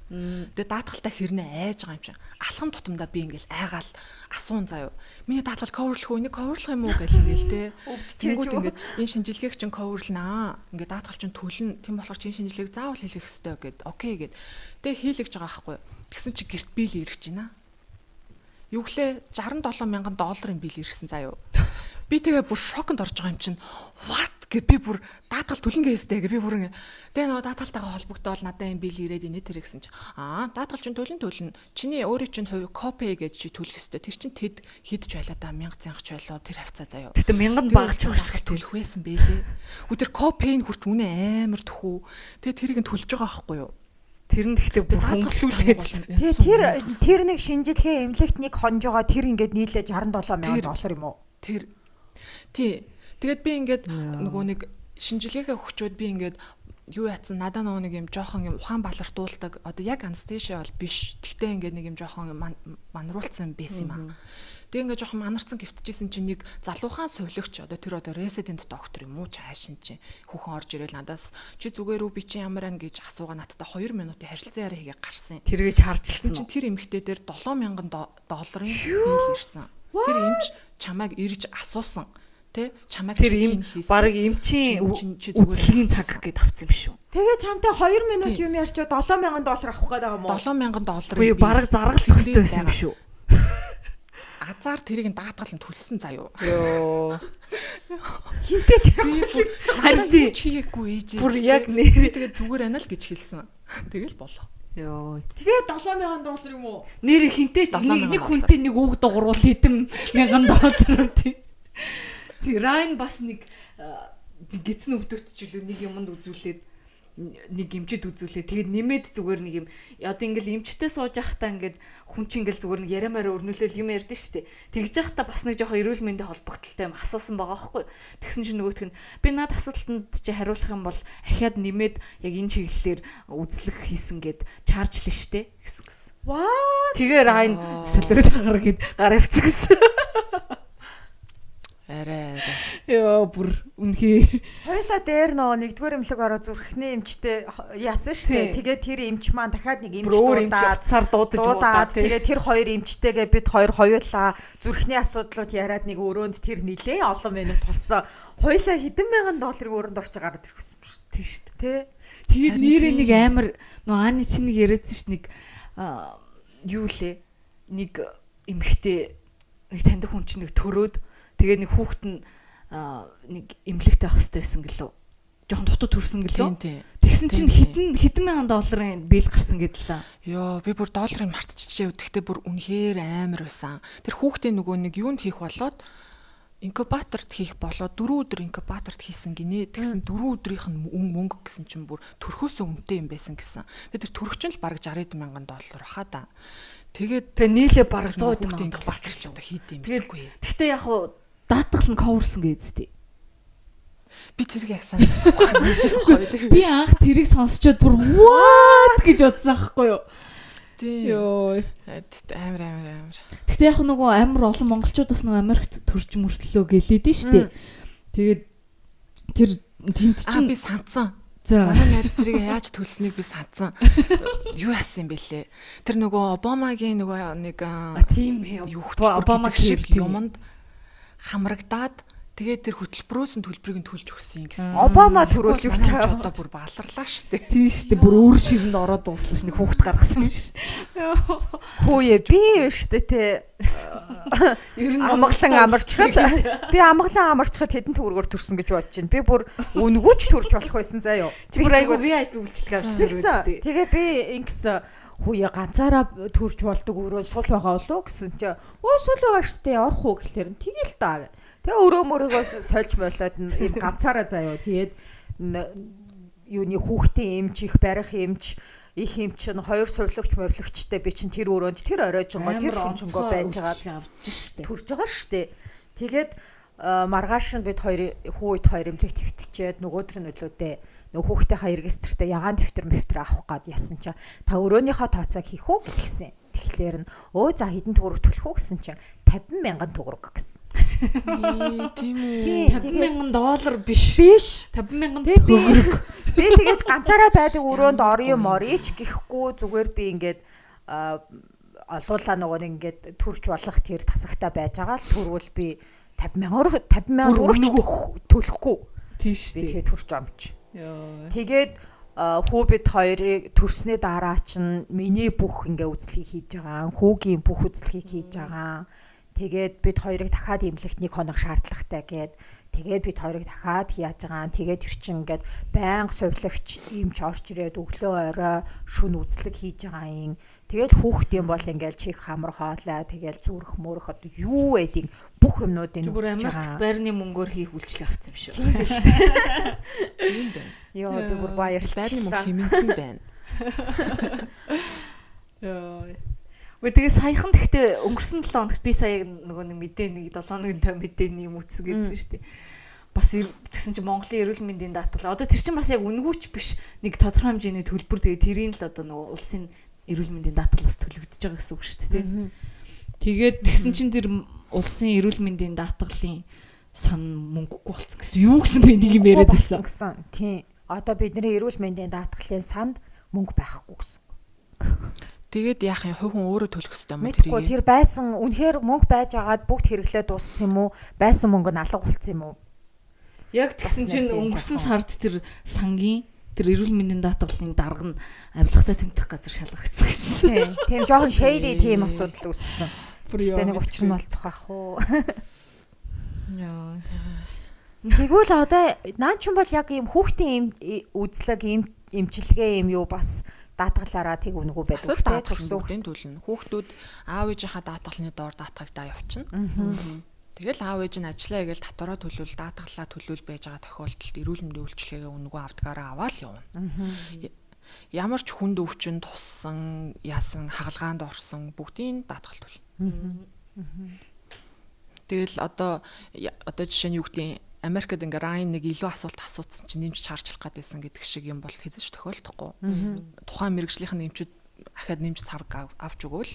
Тэгээд даатгалтай хэрнээ айж байгаа юм чинь. Алхам тутамдаа би ингээл айгаал асуун заяа. Миний даатгал cover-лах үү? Энийг cover-лах юм уу гэл ингээл те. Тэнгүүд ингээд энэ шинжилгээг чинь cover-лнаа. Ингээд даатгал чинь төлнө. Тийм болохоор чинь шинжилгээг заавал хийлгэх ёстой гэд. Окей гэд. Тэгээд хийлгэж байгаа байхгүй. Тэгсэн чи гэрт bill ирэх чинь аа. Юу гэлээ 67 мянган долларын bill ирсэн заяа. Би тэгээ бүр шоконд орж байгаа юм чинь. What гэ би бүр даатгал төлөн гээстэй гэ би бүр ингээ тэгээ нөгөө даатгалтайгаа холбогдоол надад юм bill ирээд инээ тэр гэсэн чи аа даатгал чинь төлөн төлнө чиний өөрийн чинь хувь copay гэж чи төлөх ёстой тэр чин тэд хэд ч байлаа да 1000 зянгач байлаа тэр хавцаа заяа.
Гэтэ 1000 багч багш
төлөх байсан бэлээ. Үгүй тэр copay нь хүрт үнэ амар төхүү. Тэгээ тэрийг нь төлж байгаа байхгүй юу?
Тэр нь гэхдээ бүр хөнгөлүүлээд.
Тэгээ тэр нэг шинжилгээ эмнэлэгт нэг хонжоогоо тэр ингээд нийлээ 67 мянган доллар юм уу?
Тэр тий. Тэгээд би ингээд нөгөө нэг шинжилгээгээ өгчөөд би ингээд юу яатсан надаа нөгөө нэг юм жоохон юм ухаан балартуулдаг одоо яг анестезиа бол биш. Тэгтээ ингээд нэг юм жоохон манруулсан байсан юм аа. Тэгээ ингээд жоохон манарсан гівтчихсэн чинь нэг залуухан сувилагч одоо тэр одоо resident доктор юм уу чаашин чинь хүүхэн орж ирэл надаас чи зүгээр үү би чи ямар ан гэж асуугаа надтай 2 минутын харилцан яриа хийгээ гарсан.
Тэргээ чаржилсан
чинь тэр эмэгтэй дээр 7000 долларын bill ирсэн. Тэр эмч чамайг ирж асуусан. Тэ чамайг
тэр им баг эмчийн үзлэгийн цаг гэдээ авсан юм шүү.
Тэгээ чамтай 2 минут юм ярьчаа 7000 доллар авах гээд байгаа юм уу?
7000 доллар.
Үгүй баг заргалах хэрэгтэй байсан юм шүү.
Азар тэрийг даатгал нь төлсөн заяо.
Йоо.
Хинтээ ч
харин тий
хийгээгүй ээж.
Бүр яг нэр
тэгээ зүгээр байна л гэж хэлсэн. Тэгэл болоо.
Йоо.
Тэгээ 7000 доллар юм уу?
Нэр хинтээ нэг хүнтэй нэг үг дугуурвал хэдэн мянган доллар тий. Райн бас нэг гидсэн өвдөгт ч үлээ нэг юмд үзүүлээд нэг эмчэд үзүүлээ. Тэгээд нэмээд зүгээр нэг юм одоо ингээл эмчтэй сууж байхдаа ингээд хүн чинь ингээл зүгээр нэг яриамаараа өрнүүлээл юм ярьдэн штэ. Тэгж байхдаа бас нэг жоохон эрүүл мэндийн холбогдлолтой юм асуусан байгаа байхгүй. Тэгсэн чинь нөгөөх нь би над асуултанд чи хариулах юм бол ахиад нэмээд яг энэ чиглэлээр үзлэг хийсэн гэд чаржлаа штэ гэсэн гэсэн.
Ваа.
Тэгээ Райн солиороо тагаар гэд гараа авцсан гэсэн.
Арай арай.
Йоо бүр үнэхээр.
Хоёлаа дээр нөгөө нэгдүгээр эмнэлэг ороо зүрхний эмчтэй яасан штэ. Тэгээ тэр эмч маань дахиад нэг эмч
дуудаад цар дуудаж
тэгээ тэр хоёр эмчтэйгээ бид хоёр хоёулаа зүрхний асуудлууд яриад нэг өрөөнд тэр нилээ олон минут тулсан. Хоёлаа хэдэн мянган долларыг өрөөнд орч гараад ирэх байсан юм шүү.
Тийм штэ.
Тэ.
Тэгээд нэрээ нэг амар нөгөө Ани чинь нэг яриадсан ш нэг юу лээ нэг эмхтэй нэг таньдаг хүн чинь нэг төрөөд тэгээ нэг хүүхэд нь нэг эмнэлэгтэй авах хэрэгтэй байсан гэлөө. Жохон дутуу төрсөн гэлөө. Тэгсэн чинь хэдэн мянган долларын bill гарсан гэдлээ.
Йоо, би бүр долларыг мартчихжээ. Тэгэхдээ бүр үнэхээр амар байсан. Тэр хүүхдийн нөгөө нэг юунд хийх болоод инкубаторт хийх болоод 4 өдөр инкубаторт хийсэн гинэ. Тэгсэн 4 өдрийнх нь мөнгө гэсэн чинь бүр төрхөөсөө үнэтэй юм байсан гэсэн. Тэгээ тэр төрөх чинь л бараг 60 мянган доллар баха да. Тэгээд
тэгээ нийлээ бараг 100 мянган
доллар ч одоо хийд юм битгүй.
Тэгтээ яг хуу даатгал нь cover-сан гэж үстэй.
Би тэрийг яг сайн санахгүй.
Би анх тэрийг сонсчод бүр what гэж бодсон аахгүй юу?
Тийм.
Йоо.
Амар амар амар.
Тэгтээ яг нөгөө амар олон монголчууд бас нөгөө Америкт төрж мөртлөө гэлээд нь штэ. Тэгээд тэр тэнд чинь
би сандсан.
За.
Манай найз тэрийг яаж төлснийг би сандсан. Юу яасан юм бэлээ? Тэр нөгөө Обамагийн нөгөө нэг
тийм
Обама шиг юмд хамрагдаад тэгээд тэр хөтөлбөрөөс нь төлбөрийг нь төлж өгсөн юм гэсэн.
Обама төрүүлж өгч
байгаа. Одоо бүр баларлаа штэ.
Тийм штэ бүр өөр ширэнд ороод дуслаа ш нэг хүүхд гаргасан юм ш.
Хүүе би штэ те.
Ер нь
амгалан амарчхад би амгалан амарчхад хэдэн төгрөгөөр төрсөн гэж бодож байна. Би бүр үнгүүч төрж болох байсан заа юу.
Чи бүр айгу VIP үйлчлэг авчихсан.
Тэгээ би ингэсэн Хүүе ганцаараа төрж болдог өрөө сул байгаа болов гэсэн чи өө сул байгаа штэ орох уу гэхлээр нь тэгэл та. Тэгээ өрөө мөрөөгөө сольж молоод ийм ганцаараа заяо. Тэгээд юуны хүүхдийн эмч, их барих эмч, их эмч нь хоёр сувлагч мовлогчтой би чинь тэр өрөөнд тэр оройжонгоо тэр шүнжэнгөө байж байгаа
авч
штэ. Төрж байгаа штэ. Тэгээд маргааш нь бид хоёр хүү ид хоёр эмнэлэг твтчээд нөгөөдөр нь үлүүдээ нөгөө хүүхдийнхаа регистртээ ягаан дэвтэр мэвтэр авах гад ясан чинь та өрөөнийхөө тооцоог хийх үү гэтгсэн. Тэгэхээр нь өө за хэдэн төгрөг төлөх үү гэсэн чинь 50 мянган төгрөг гэсэн.
Тийм үү.
50 мянган доллар биш.
Биш.
50 мянган төгрөг.
Би тэгэж ганцаараа байдаг өрөөнд орё морьч гэхгүй зүгээр би ингээд олуулаа нөгөө нэг ингээд төрж болох тэр тасагтаа байж байгаа л төрвөл би 50 мянган 50 мянган төгрөг төлөхгүй.
Тийм шүү
дээ. Тэгээ төрж амч. Тэгээд хүү бид хоёрыг төрсний дараа чинь миний бүх ингээ үзлэгийг хийж байгаа, хүүгийн бүх үзлэгийг хийж байгаа. Тэгээд бид хоёрыг дахиад эмнэлэгт нэг хоног шаардлагатай гээд тэгээд бид хоёрыг дахиад яаж байгаа. Тэгээд тэр чинь ингээд байнга сувилагч эмч орж ирээд өглөө орой шүн үзлэг хийж байгаа юм. Тэгэл хүүхдийн бол ингээл чих хамар хоолой тэгэл зүрх мөрөх одоо юу байдгийг бүх юмнуудыг
үзэж байгаа. Байрны мөнгөөр хийх үйлчлэг авсан юм шүү.
Тийм биш үү?
Тийм байна.
Йоо би бүр баярлалаа.
Байрны мөнгө хэмэнцэн байна.
Йоо. Үгүй тэгээ саяхан тэгтээ өнгөрсөн 7 хоногт би сая нөгөө нэг мэдээ нэг 7 хоногийн той мэдээний юм үтсэн гэдсэн шүү дээ. Бас тэгсэн чинь Монголын эрүүл мэндийн даатгал одоо тэр чинь бас яг үнгүүч биш нэг тодорхой хэмжээний төлбөр тэгээ тэрийн л одоо нөгөө улсын эрүүл мэндийн даатгалаас төлөгдөж байгаа гэсэн үг шүү дээ. Тэгээд тэгсэн чинь тэр улсын эрүүл мэндийн даатгалын сан мөнгөгүй болсон гэсэн юу гэсэн бэ нэг юм яриад байсан
гэсэн. Тийм. Одоо бидний эрүүл мэндийн даатгалын санд мөнгө байхгүй гэсэн.
Тэгээд яах юм хувь хүн өөрөө төлөх ёстой юм
уу тэрийг? Мэдгүй тэр байсан үнэхээр мөнгө байж агаад бүгд хэрэглээ дууссан юм уу? Байсан мөнгө нь алга болцсон юм уу?
Яг тэгсэн чинь өнгөрсөн сард тэр сангийн тэр эрүүл мэндийн даатгалын дарга нь авилгатай тэмдэх газар шалгагдсан
гэсэн. Тийм жоохон shady тийм асуудал үүссэн. Гэтэ нэг учир нь болдох ах уу.
Яа.
Тэгвэл одоо наа ч юм бол яг ийм хүүхдийн үзлэг ийм эмчилгээ юм юу бас даатгалаараа тэг үнэгүй
байдаг. Даатгал бүгдийн төлнө. Хүүхдүүд аав ээжийнхаа даатгалны доор даатгагдаа явчихна. Тэгэл аав ээж нь ажиллаа гээл татвараа төлвөл даатгалаа төлвөл байж байгаа тохиолдолд эрүүл мэндийн үйлчилгээгээ үнэгүй авдгаараа аваад явна. Ямар ч хүнд өвчин туссан, яасан, хагалгаанд орсон бүгдийн даатгал төлнө. Тэгэл одоо жишээ нь юу гэдгийг Америкт ингээ Райн нэг илүү асуулт асуусан чинь нэмж чаржлах гэдээсэн гэдэг шиг юм бол хэзээ ч тохиолдохгүй. Тухайн мэрэгжлийнх нь эмчүүд ахаад нэмж цавг авч өгөөл.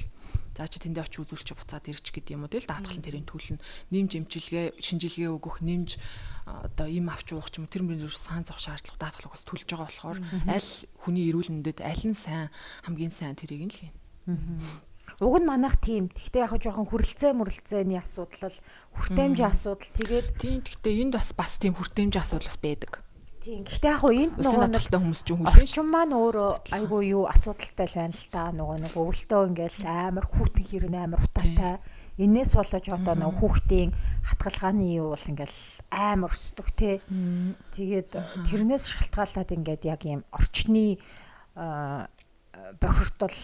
За чи тэндээ очиж үзүүлчих буцаад ирч гэдэг юм уу. Тэгэл даатгалын тэрийн төлнө. Нэмж эмчилгээ, шинжилгээ өгөх, нэмж одоо им авч уух ч юм уу тэр мөрөөр сан зав шаардлага даатгал угаас төлж байгаа болохоор аль хүний эрүүл мэндэд аль нь сайн хамгийн сайн тэрийг нь л хийнэ.
Уг нь манайх тийм. Гэхдээ яг жоохон хүрэлцээ мөрөлцөөний асуудал, хүртээмжийн асуудал тэгээд
тийм. Гэхдээ энд бас тийм хүртээмжийн асуудал бас байдаг.
Тийм. Гэхдээ яг энд
нөгөө нэг хүмүүс ч хүлээн.
Орчин маань өөрөө айгүй юу асуудалтай л байна л та. Нөгөө нэг өвөлтөө ингээл амар хүүтэн хэрнэ амар утаатай. Энээс болож одоо нөгөө хүүхдийн хатгалгааны юу бол ингээл амар өсдөг те. Тэгээд тэрнээс шалтгаалаад ингээд яг ийм орчны бохирдол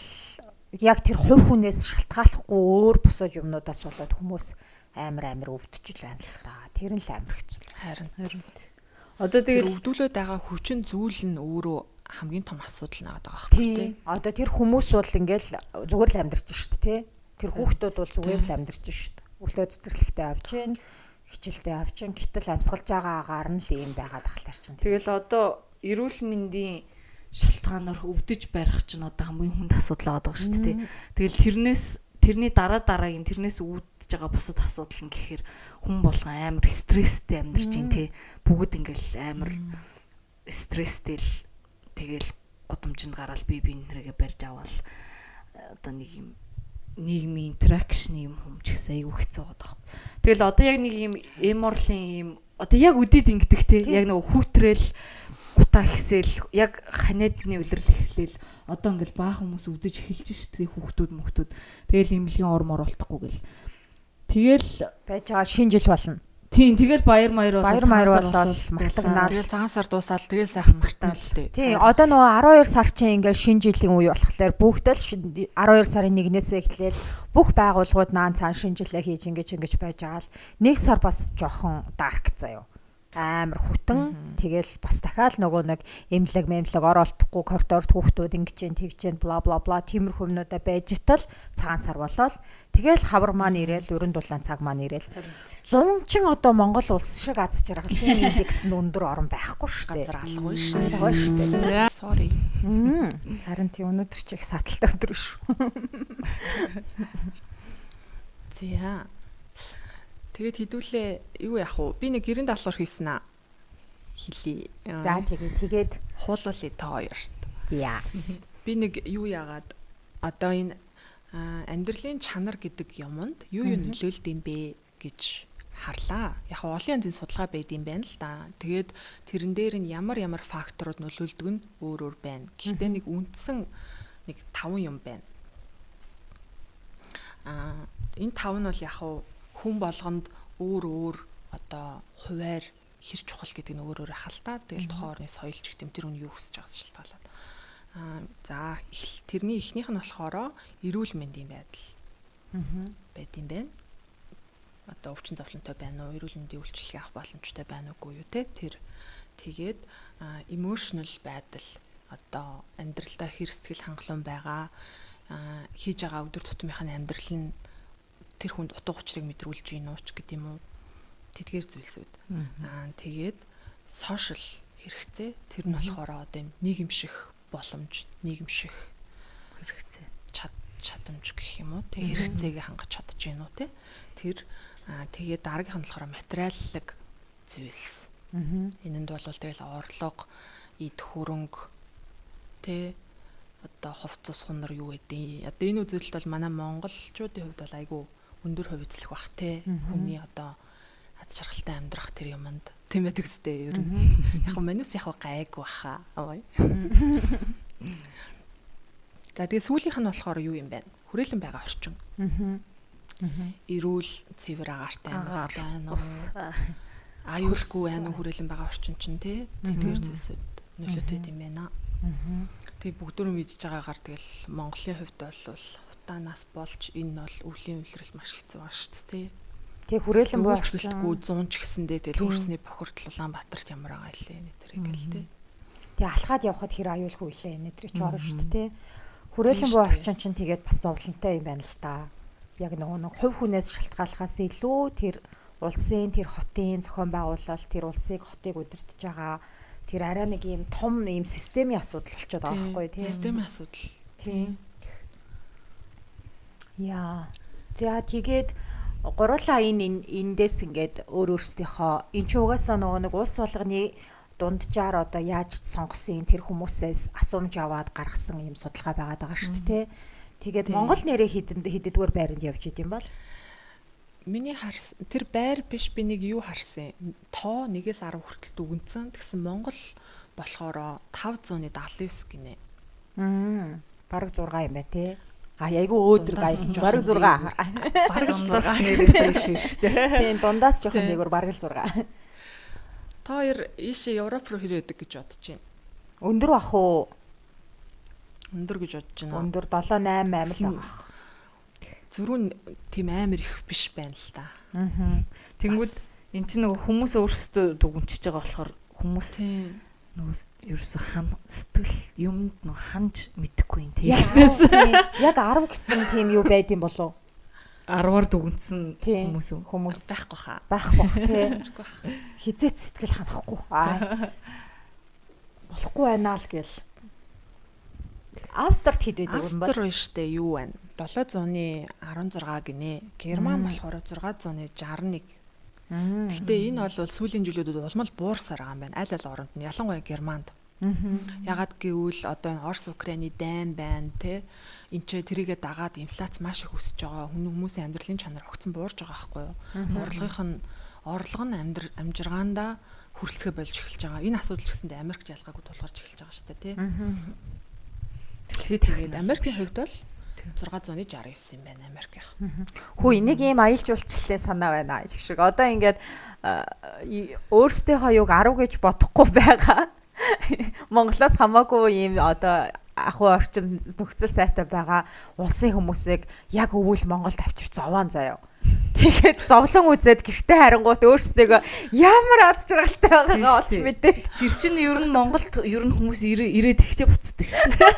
яг тэр хувь хүнээс шалтгааллахгүй өөр бусад юмнуудаас болоод хүмүүс амар өвдөж л байна л та. Тэр нь л амар хэцүү.
Харин.
Одоо
тэгэл өвдүүлээд байгаа хүчин зүйл нь өөрөө хамгийн том асуудал нагаад байгаа байхгүй
тий. Одоо тэр хүмүүс бол ингээл зүгээр л амьдарч шít тий. Тэр хүүхдүүд бол зүгээр л амьдарч шít. Өглөө цэцэрлэгтээ авч гин, хичээлдээ авч гин, гэтэл амьсгалж байгаа агаар нь л ийм байгаад ахлаар чинь.
Тэгэл одоо эрүүл мэндийн шалтгаанаар өвдөж барих чинь одоо хамгийн хүнд асуудал байгаа шүү дээ. Тэгэл тэрний дараа дараагийн тэрнээс үүдэж байгаа бусад асуудал нь гэхээр хүн болгон амар стресстэй амьдарч байна тий. Бүгд ингээл амар стресстэй л тэгэл гудамжинд гараал бие биенийгээ барьж аваал одоо нэг юм нийгмийн интеракшны юм хүм ч гэсэн айгүй хэцүү байгаа даа. Тэгэл одоо яг нэг юм эморлын юм одоо яг үдээд ингэдэг тий. Яг нэг хүүтрээл утаа ихсэл яг ханиадны улирал эхлээл одоо ингээл баахан хүмүүс өвдөж эхэлж шít хүүхдүүд мөхтүүд тэгэл имлэгийн ор мор болтохгүй гэл тэгэл
байж байгаа шинэ жил болно.
Тийм, тэгэл баяр маяр
болоод баяр маяр болоод мартагнаад
тэгэл цагаан сар дуусаад тэгэл сайхан мартаал тээ.
Тийм, одоо нөгөө 12 сар чинь ингээл шинэ жилийн үе болохоор бүгд л 12 сарын 1-ээс эхлээл бүх байгууллагууд наан цаан шинэ жилээ хийж ингэж байж байгаа л нэг сар бас жоохон dark заяо. Амар хүтэн тэгэл бас дахиад нөгөө нэг эмнэлэг мэмлэг оролдохгүй коридорт хүүхдүүд ингэж जैन тэгж जैन бла бла бла тиймэрхүү юмнуудаа байж тал цагаан сар болоод тэгэл хавар маань ирээл өрөн дулаан цаг маань ирээл 100 чин одоо Монгол улс шиг аз жаргалын индекс нь өндөр орон байхгүй шүү дээ.
Газар алгагүй шүү дээ.
Шүү дээ.
Sorry.
Харин тийм өнөөдөр чи их саталтай өдөр шүү.
За. Тэгээд хэдүүлээ юу яах вэ? Би нэг гэрэн даалгавар хийсэн аа. Хэлье.
За тэгээд
хуулуулъя та хоёрт.
За.
Би нэг юу яагаад одоо энэ амьдралын чанар гэдэг юмд юу юу нөлөөлд юм бэ гэж харлаа. Яг олон янзын судалгаа байд юм байна л да. Тэгээд тэрэн дээр нь ямар ямар факторууд нөлөөлдөг нь өөр өөр байна. Гэхдээ нэг үндсэн нэг 5 юм байна. Энэ 5 нь бол яг хүн болгонд өөр өөр одоо хуваар хэр чухал гэдэг нь өөр өөр ах л та. Тэгэл тухайн орны соёл ч гэдэм тэр хүн юу хүсэж байгаас шалтгаалаад. За тэрний эхнийх нь болохоор эрүүл мэндийн байдал байд юм байна. Одоо өвчин зовлонтой байна уу, эрүүл мэндийн үйлчилгээ авах боломжтой байна уугүй юу те. Тэр тэгээд emotional байдал одоо амьдралдаа хэр сэтгэл хангалуун байгаа, хийж байгаа өдөр тутмынх нь амьдрал нь тэр хүнд утга учирыг мэдрүүлж гин үү ч гэдэг юм уу. Тэдгээр зүйлсүүд. Тэгээд сошиал хэрэгцээ тэр нь болохоор одоо юм нийгэмших боломж, нийгэмших
хэрэгцээ,
чадамж гэх юм уу. Тэг хэрэгцээгээ хангаж чадж гин үү те. Тэр тэгээд дараагийнх нь болохоор материаллык зүйлс. Энэнд бол тэгэл орлого, эд хөрөнгө те одоо хувцас сунар юу гэдэг. Одоо энэ үзүүлэлт бол манай монголчуудын хувьд бол айгүй өндөр хувь эзлэх бах те. Хүний одоо аз жаргалтай амьдрах тэр юмд тийм байдаг үстэй ер нь. Яг манус яг гайг баха. За тэгээ сүүлийнх нь болохоор юу юм бэ? Хүрээлэн байгаа орчин. Эрүүл цэвэр агаартай байна уу? Аюулгүй байна уу хүрээлэн байгаа орчин чинь те. Тэдгээр зүйлсүүд нөлөөтэй юм байна. Тэгээ бүгдөө мэдж байгаагаар тэгэл Монголын хувьд бол хутаанаас болж энэ бол өвлийн улирал маш хэцүү байгаа шүү дээ.
Тэгээ хүрээлэн буй
орчилтгүй 100 ч гэсэндээ тэгэл хөрсний бохирдол Улаанбаатарт ямар байгаа илээ нэ тэрийг л те.
Тэгээ алхаад явхад хэр аюулгүй илээ нэ тэр ч орно шүү дээ. Хүрээлэн буй орчин чинь тэгээд бас зовлонтой юм байна л да. Яг нөгөө нэг хувь хүнээс шалтгааллахаас илүү тэр улсын тэр хотын зохион байгуулалт тэр улсыг хотыг удирдах байгаа тэр арай нэг ийм том ийм системийн асуудал болчиход байгаа байхгүй тийм.
Системийн асуудал.
Тийм. Яа. За тэгээд гурлаа энэ эндээс ингээд өөр өөрсдийнхөө эн чинь угаасаа нөгөө нэг улс болгоны дунджаар одоо яаж сонгосон тэр хүмүүсээс асуумж аваад гаргасан ийм судалгаа байгаад байгаа шүү дээ. Тэгээд Монгол нэрээ хэддүгээр байранд явж идэм бол
миний харсан тэр байр биш би нэг юу харсан. Тоо 1-ээс 10 хүртэл дүгнсэн. Тэгсэн Монгол болохоор 579 гинэ.
Бараг 6 юм байна те. А айгүй өөдрөг аяа. Бараг 6.
Бараг
6 нэрээ биш шүү дээ.
Тийм дундаас жоохон дээгүүр бараг л 6.
Та хоёр ийшээ Европ руу хэрэг өгдөг гэж бодож байна.
Өндөр бах уу?
Өндөр гэж бодож байна.
Өндөр 7 8 8 л байх.
Зөрүүн тийм амар их биш байна л да.
Тэнгүүд эн чинь нөгөө хүмүүс өөрсдөө дүгнчихэж байгаа болохоор хүмүүс нөгөө ерөөсө хан сэтгэл юмд нөгөө ханж мэдэхгүй юм тийшнээс.
Яг 10 гэсэн тийм юу байд юм болов?
10-аар дүгнсэн хүмүүс үү?
Хүмүүс
байхгүй хаа.
Байхгүй бах тий. Хизээч сэтгэл ханахгүй. Аа. Болохгүй байна л гэл. Австрт хэд байдаг юм бол?
Австри штэ юу байна? 716 гинэ. Герман болохоор 661. Гэхдээ энэ бол сүүлийн жилүүдэд улам л буурсаар байгаа юм байна. Аль аль оронд нь ялангуяа Германд. Ягаад гэвэл одоо энэ Орос Украины дайн байна те. Энд ч тэрийгэ дагаад инфляц маш их өсөж байгаа. Хүмүүсийн амьдралын чанар огцон буурж байгаа байхгүй юу? Орлогынх нь орлого нь амжиргаандаа хүрэлцгээ болж эхэлж байгаа. Энэ асуудал гэсэндээ Америкт ялгаагүй тулгарч эхэлж байгаа шүү дээ те.
Дэлхийд
тэгээд Америкийн хувьд бол 669 юм байна Америкийнх.
Хүү энийг ийм аялал жуулчлалын санаа байна гэх шиг. Одоо ингээд өөрсдийнхөө юг 10 гэж бодохгүй байгаа. Монголоос хамаагүй ийм одоо ахуй орчин нөхцөл сайтай байгаа улсын хүмүүсийг яг өвөл Монголд авчир зовоон заяа. Тэгээд зовлон үзээд гэртээ харангуут өөрсдөө ямар аз жаргалтай байгаагаа олж мэдээд.
Тэр чинь ер нь Монголд ер нь хүмүүс ирээд тэгчээ буцдаг шүү дээ.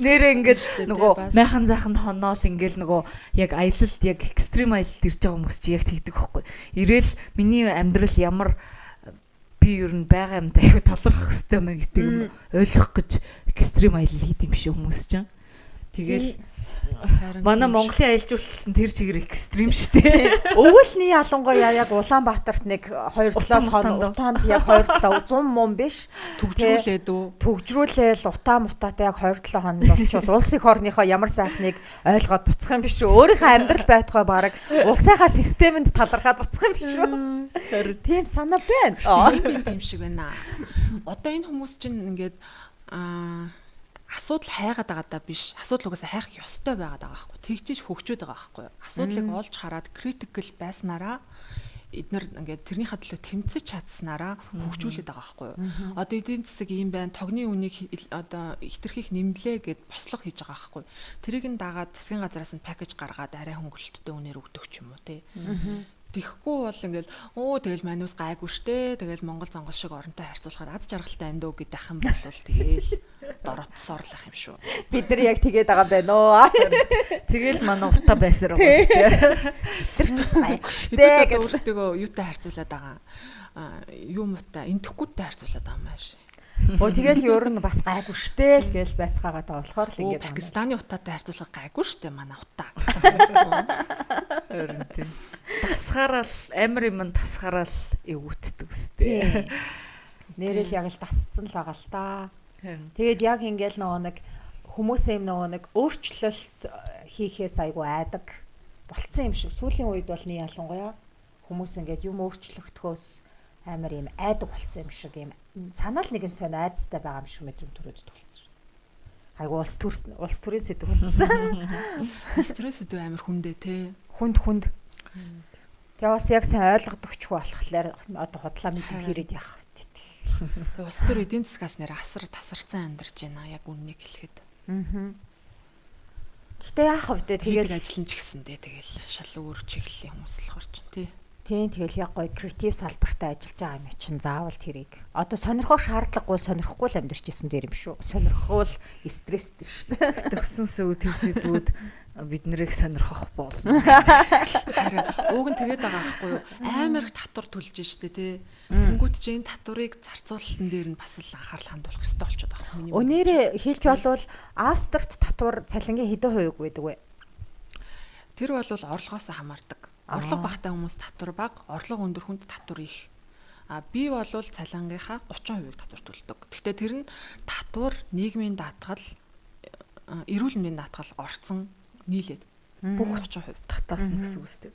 Нэрээ ингээд нөгөө майхан зайханд хоноол ингээл нөгөө яг аялалд яг экстрим аялалд ирж байгаа хүмүүс чи яг тэгдэг байхгүй. Ирээл миний амьдрал ямар би ер нь байгаа юм даа айгу талархах хэвээр юм гэдэг юм ойлгох гэж экстрим аялал хийд юм шиг хүмүүс чинь. Тэгэл манай Монголын аялал жуулчлал нь тэр чигээр экстрим шүү дээ.
Өвөлний ялангуяа яг Улаанбаатарт нэг 2-7 хоног утаанд яг 2-7 100 мөн биш.
Түгжрүүлээд үү?
Түгжрүүлээл утаа мутаатай яг 2-7 хоног болчвол улс их орныхоо ямар сайхныг ойлгоод буцах юм биш үү? Өөрийнхөө амьдрал байтугай бараг улсынхаа системэнд талархаад буцах юм биш үү? Тийм санаа байна.
Тийм шиг байна. Одоо энэ хүмүүс чинь ингээд асуудал хайгаад байгаа даа биш. Асуудал угаасаа хайх ёстой байгаад байгаа байхгүй. Тэгжиж хөгжөөд байгаа байхгүй. Асуудлыг олж хараад critical байснараа эднэр ингээд тэрнийхээ төлөө тэмцэж чадсанараа хөгжүүлээд байгаа байхгүй юу. Одоо эдийн засаг ийм байна, тогны үнийг одоо хитрхийх нэмлээ гэд бослого хийж байгаа байхгүй. Тэрийг нь дагаад засгийн газраас нь пакэж гаргаад арай хөнгөлөлттэй үнээр өгдөг ч юм уу те. Тэгэхгүй бол ингээл өө тэгэл манус гайгүй штэ, тэгэл Монгол зонгол шиг оронтой харьцуулахад аз жаргалтай энэ дөө гэдэг ах юм бол тэгэл доротсоор л ах юм шүү.
Бид нар яг тэгээд байгаа юм байна уу?
Тэгэл манай утаа байсаар байгаа штэ.
Тэр ч бас гайгүй штэ
гэдэг өөрсдөө юутай харьцуулаад байгаа. Юу муутай энтхгүүтэй харьцуулаад байгаа юм ааш.
Өө тэгэл ер нь бас гайгүй штэ л гэж байцгаагаад байгаа болохоор л ингээд
Пакистаны утаатай харьцуулах гайгүй штэ манай утаа.
Өрн тийм. Тасгаараал амар юм тасгаараал эвгүтдэг үстэй.
Нэрэл яг л тасцсан л байгаа л та. Тэгээд яг ингээл нөгөө нэг хүмүүс юм нөгөө нэг өөрчлөлт хийхээс айгу айдаг болцсон юм шиг. Сүүлийн үед бол нэг ялангуяа хүмүүс ингээд юм өөрчлөгдөхөөс амар юм айдаг болцсон юм шиг юм. Цанаал нэг юм сонь айцтай байгаа юм шиг мэдрэмж төрөөд болцсон. Айгу улс төрийн сэдв хүндсэн.
Улс төрийн сэдв амар хүндээ те.
Хүнд. Тэгээ бас яг сайн ойлгодогчгүй болохоор одоо худлаа мэдэн хэрэг яах вэ?
Тэгээ улс төр эдийн засгаас нэр асар тасарсан амьдарч байна яг үннийг хэлэхэд.
Аа. Гэтэ яах вэ?
Тэгэл ажиллана ч гэсэндээ тэгэл шал өөр чиглэлийн хүмүүс болохоор ч тий.
Тийм тэгэл яг гоё креатив салбартаа ажиллаж байгаа юм чинь заавал тэрийг. Одоо сонирхох шаардлагагүй сонирхохгүй л амьдарч исэн дээр юм шүү. Сонирхох бол стресстэй шүү
дээ. Төгсөнсөө тэр сэдвүүд бид нарыг сонирхох болно.
Харин ууг нь тэгээд байгаа байхгүй юу? Амар их татвар төлж штэ тий. Тэнгүүт чи энэ татварыг зарцуулалтан дээр нь бас л анхаарал хандуулах ёстой болчиход байгаа
юм. Өнөөрөө хэлж болвол Австрт татвар цалингийн хэдэн хувийг байдаг вэ?
Тэр бол орлогоос хамаардаг. Орлого багатай хүмүүс татвар бага, орлого өндөр хүнд татвар их. А би бол цалингийнхаа 30% татвар төлдөг. Гэхдээ тэр нь татвар, нийгмийн даатгал, эрүүл мэндийн даатгал орцсон нийлээд
бүх 30% татаасна гэсэн үг үстэй.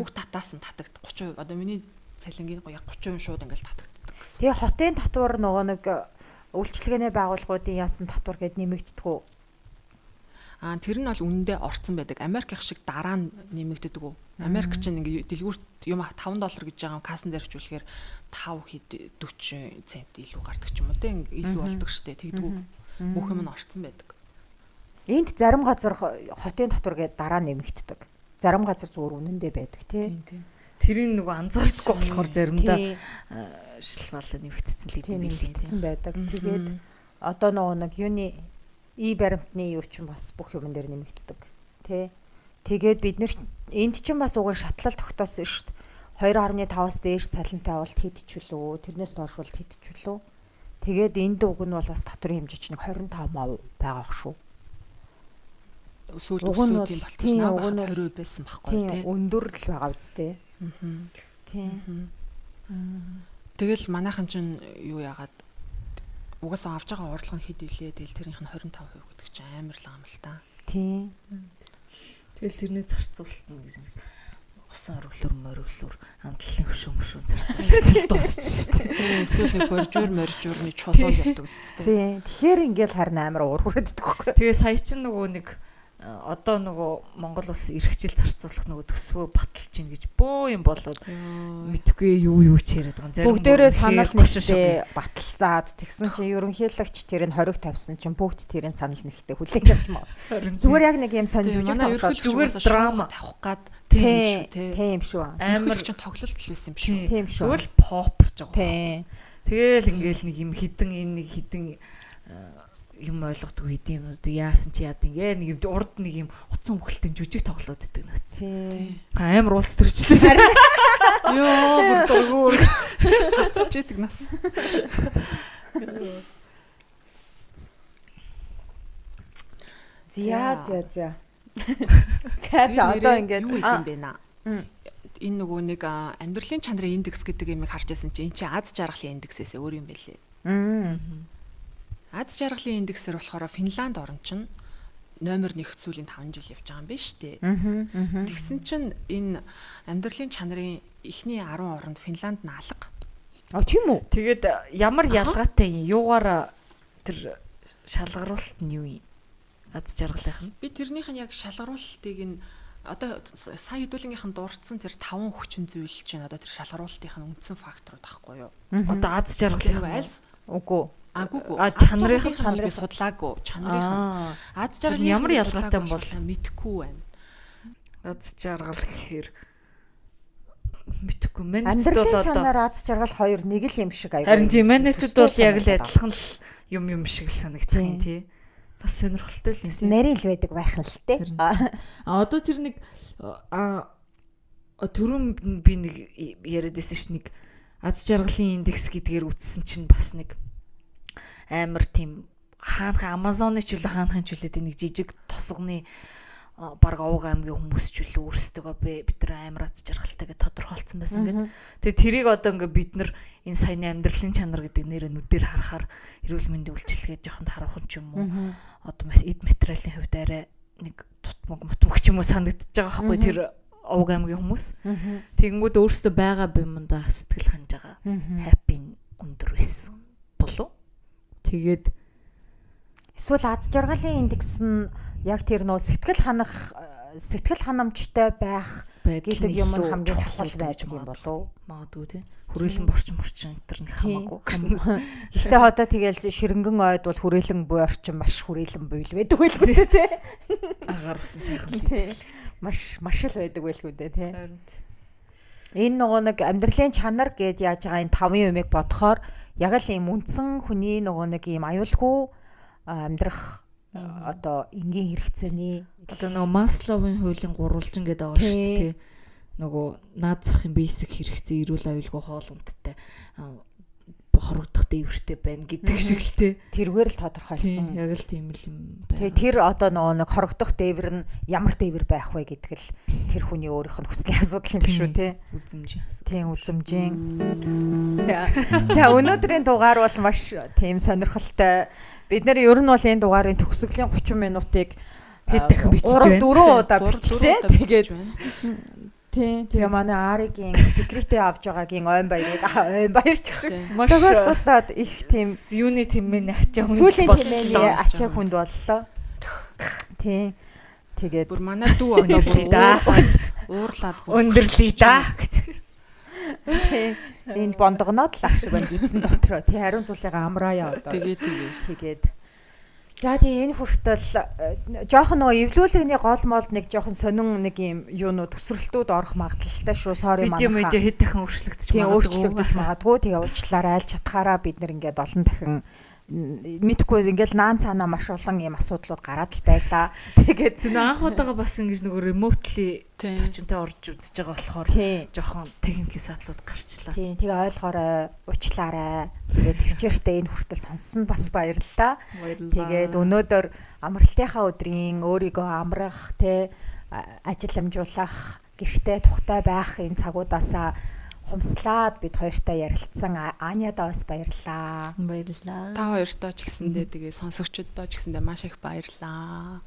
Бүх татаас нь татагд 30%. Одоо миний цалингийн яг 30% шууд ингээл татагддаг
гэсэн. Тэгээ хотын татвар нөгөө нэг үйлчилгээний байгууллагуудын яасан татвар гэд нэмэгддэг үү?
А тэр нь бол үнэндээ орцсон байдаг. Америкийнх шиг дараа нь нэмэгддэг үү? Америк чинь ингээ дэлгүүрт юм $5 гэж байгаа юм кассан дээр хөвчүүлэхээр 5 хэд 40 цент илүү гардаг ч юм уу те илүү болдог штэ тэгдэггүй. Бүх юм нь орцсон байдаг.
Энд зарим газар хотын татвар гээд дараа нэмэгддэг. Зарим газар зүгээр үнэндээ байдаг тий.
Тийм. Тэрийг нөгөө анзаардаггүй болохоор заримдаа шилбалаа нэмэгдсэн л гэдэг юм
нэмэгдсэн байдаг. Тэгээд одоо нөгөө нэг юуны и баримтны юу ч бас бүх юмн дээр нэмэгддэг тий. Тэгээд бид нэр энд чинь бас уг нь шатлал тогтоосон шүү дээ. 2.5-аас дээш цалинтай бол тэдчихлөө. Тэрнээс доош бол тэдчихлөө. Тэгээд энд уг нь бол бас татварын хэмжээ чинь 25% байгаа ах шүү.
Сүүлд өсөө тийм болчихсон. Уг нь 20% байсан байхгүй
тий. Өндөр л байгаа үсттэй. Тийм.
Тэгэл манайхан чинь юу яагаад угаасаа авч байгаа орлого нь хэд илээ тэгэл тэрнийх нь 25% гэдэг чинь амар л юм л та.
Тийм.
Тэгэл тэрний зарцуулалт нь гэж усан ориглоор мориглоор амтлалын хөшөө мөшөө зарцуулалт дуусчих шүү
дээ. Тийм эсвэл нэг боржуур моржуурны чулуу явдаг үст
дээ. Тийм. Тэгэхээр ингээл харин амар уур хүрээддэг байхгүй.
Тэгээ сая чинь нөгөө нэг Одоо нөгөө Монгол улс эрхжил зарцуулах нөгөө төсвөө баталж гин гэж бөө юм болоод мэдгүй юу ч яриад байгаа.
Зарим бүгдээрээ санал нэгтэй баталсаад тэгсэн чинь ерөнхийлөгч тэр нь хориг тавьсан чинь бүгд тэрийн санал нэгтэй хүлээн авч маа. Зүгээр яг нэг юм сонь жүжиг
тоглоод
зүгээр драма
тавих гад
тийм шүү.
Амар чинь тоглолт л байсан юм шүү.
Тийм шүү.
Зүгээр л попперж байгаа.
Тийм.
Тэгээл ингээл нэг юм хідэн энэ нэг хідэн юм ойлгодог хэдийн юмнууд яасан чи яад ингээ нэг юм урд нэг юм утсан хөлтөн жүжиг тоглоод идэг нөөц. Амар улс төрчлээ.
Йоо бүр дургуур цацж идэг нас.
За за за. За за одоо ингээд
юу юм бэ наа? Энэ нөгөө нэг амьдралын чанарын индекс гэдэг юмыг харж байсан чинь эн чинь аз жаргалын индексээс өөр юм байлээ. Аз жаргалын индексээр болохоор Финланд орн чинь номер 1 сүүлийн 5 жил явж байгаа юм байна шүү дээ. Тэгсэн чинь энэ амьдралын чанарын эхний 10 оронд Финланд наалга.
А тийм үү?
Тэгээд ямар ялгаатай юм? Юугаар тэр шалгаруулалт нь юу юм? Аз жаргалынх нь.
Би тэрнийх нь яг шалгаруулалтыг нь одоо сая хэдүүлгийнх нь дурдсан тэр 5 хүчин зүйл чинь одоо тэр шалгаруулалтынх нь үндсэн факторууд ахгүй юу?
Одоо аз жаргалынх нь
аль?
Үгүй.
Аггүй.
Чанарын
чанарыг судлаагүй. Чанарын аз жаргал
ямар ялгаатай юм бол
мэдэхгүй байна.
Аз жаргал гэхээр мэдэхгүй. Манайд
бол одоо чанар аз жаргал хоёр нэг л юм шиг аягүй.
Харин тийм манайд бол яг л адилхан л юм шиг л санагдах юм тий. Бас сонирхолтой л юм.
Нарийн л байдаг байх нь л тий.
А одоо тэр нэг түрүүн би нэг яриад байсан ш нэг аз жаргалын индекс гэдгээр үтсэн чинь бас нэг амар тийм хаанхан Амазоны ч үлээ хаанхан ч үлээ нэг жижиг тосгоны баг овог аймгийн хүмүүс ч үлээ өөрсдөө бид нар амар аз жаргалтай гэж тодорхойлцсон байсан гэд. Тэгээ тэрийг одоо ингээ бид нар энэ саяны амьдралын чанар гэдэг нэрээ нүдээр харахаар эрүүл мэндийн үйлчилгээ жоохон хараахан ч юм уу одоо эд материалын хувьд арай нэг тутмаг мутмаг ч юм уу санагдаж байгаа байхгүй тэр овог аймгийн хүмүүс. Тэгэнгүүт өөрсдөө байгаа юмдаа сэтгэл ханаж байгаа. Happy өндөр байсан болов. Тэгээд
эсвэл аз жаргалын индекс нь яг тэр нөө сэтгэл ханах сэтгэл ханамжтай байх гэдэг юм нь хамгийн чухал байж юм болов
магадгүй тий. Хүрээлэн борчин энэ нэг хамаагүй.
Гэхдээ одоо тэгэл ширэнгэн ойд бол хүрээлэн буй орчин маш хүрээлэн буй л байдаг байлгүй дээ тий.
Агаар усан сайхан л тий.
Маш маш л байдаг байлгүй дээ тий. Энэ нөгөө нэг амьдралын чанар гэд яаж байгаа энэ тавын юмыг бодохоор яг л ийм үндсэн хүний нөгөө нэг ийм аюулгүй амьдрах одоо энгийн хэрэгцээний
одоо нөгөө Масловын хуулийн гурвалжин гэдэг байгаа шүү дээ тий. Нөгөө наад захын basic хэрэгцээ эрүүл аюулгүй хоол унттай хорогдох дээвэртэй байна гэдэг шиг л тий.
Тэргээр л тодорхойлсон.
Яг л тийм л юм байна.
Тэгээ тэр одоо нөгөө нэг хорогдох дээвэр нь ямар дээвэр байх вэ гэдэг л тэр хүний өөрийнх нь хүслийн асуудал юм шүү тий.
Үзэмжийн асуудал.
Тийм үзэмжийн. За өнөөдрийн дугаар бол маш тийм сонирхолтой. Бид нэр ер нь бол энэ дугаарын төгсгөлийн 30 минутыг
хэд дахин бичиж байна.
3 удаа бичлээ. Тэгээд тийм тэгээ манай Аригийн декретээ авч байгаагийн ойн баярыг ойн баяр ч гэсэн тохиолдуулаад их тийм
юуны тэмээний ачаа хүнд
сүүлийн тэмээний ачаа хүнд боллоо. Тийм тэгээд
бүр манай дүү одоо бүр уурлаад
өндөрлөе да гэж.
Тийм энд бондогноод л ах шиг байна эзэн дотроо. Тийм ариун суулыгаа амраая одоо. Тэгээд за тийм энэ хүртэл жоохон нөгөө эвлүүлэгний гол молд нэг жоохон сонин нэг юм юунууд төсрөлтүүд орох магадлалтай шүү. Sorry манайхаа.
Видео медиа хэд дахин өөрчлөгдөж магадгүй.
Тийм өөрчлөгдөж магадгүй. Тэгээ уучлаарай аль чатгаараа бид нэр ингээд олон дахин мэдхгүй ингээл наан цаанаа маш олон юм асуудлууд гараад л байлаа. Тэгээд
тэр анх удаага бас ингэж нөгөө remotely зочинтой орж үзэж байгаа болохоор жоохон техникийн садлууд гарчлаа.
Тийм тэгээ ойлгоорой, уучлаарай. Тэгээд төвчээртэй энэ хүртэл сонссон бас баярлалаа. Тэгээд өнөөдөр амралтынхаа өдрийн өөрийгөө амрах, тэ ажил амжуулах, гэртээ тухтай байх энэ цагуудаасаа хумслаад бид хоёртой ярилцсан Аняда бас баярлалаа.
Баярлалаа.
Та хоёртоо ч гэсэндээ тэгээ сонсогчдоо ч гэсэндээ маш их баярлалаа.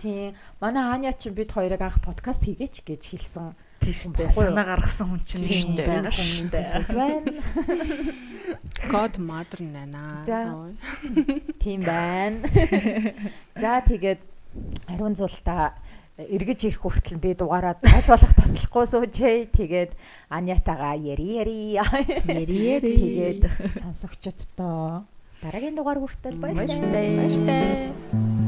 Тийм. Манай Аня чинь бид хоёрыг анх подкаст хийгээч гэж хэлсэн.
Тийм шүү дээ. Санаа гаргасан хүн чинь тийм байгаа шүү дээ.
Байна.
God mother нана.
Тийм байна. За тэгээд Ариун зултаа эргэж ирэх хүртэл би дугаараа аль болох таслахгүй суужээ. Тэгээд Анятагаа яри яри.
Яри яри.
Тэгээд сонсогчдод дараагийн дугаар хүртэл баяртай.
Баяртай.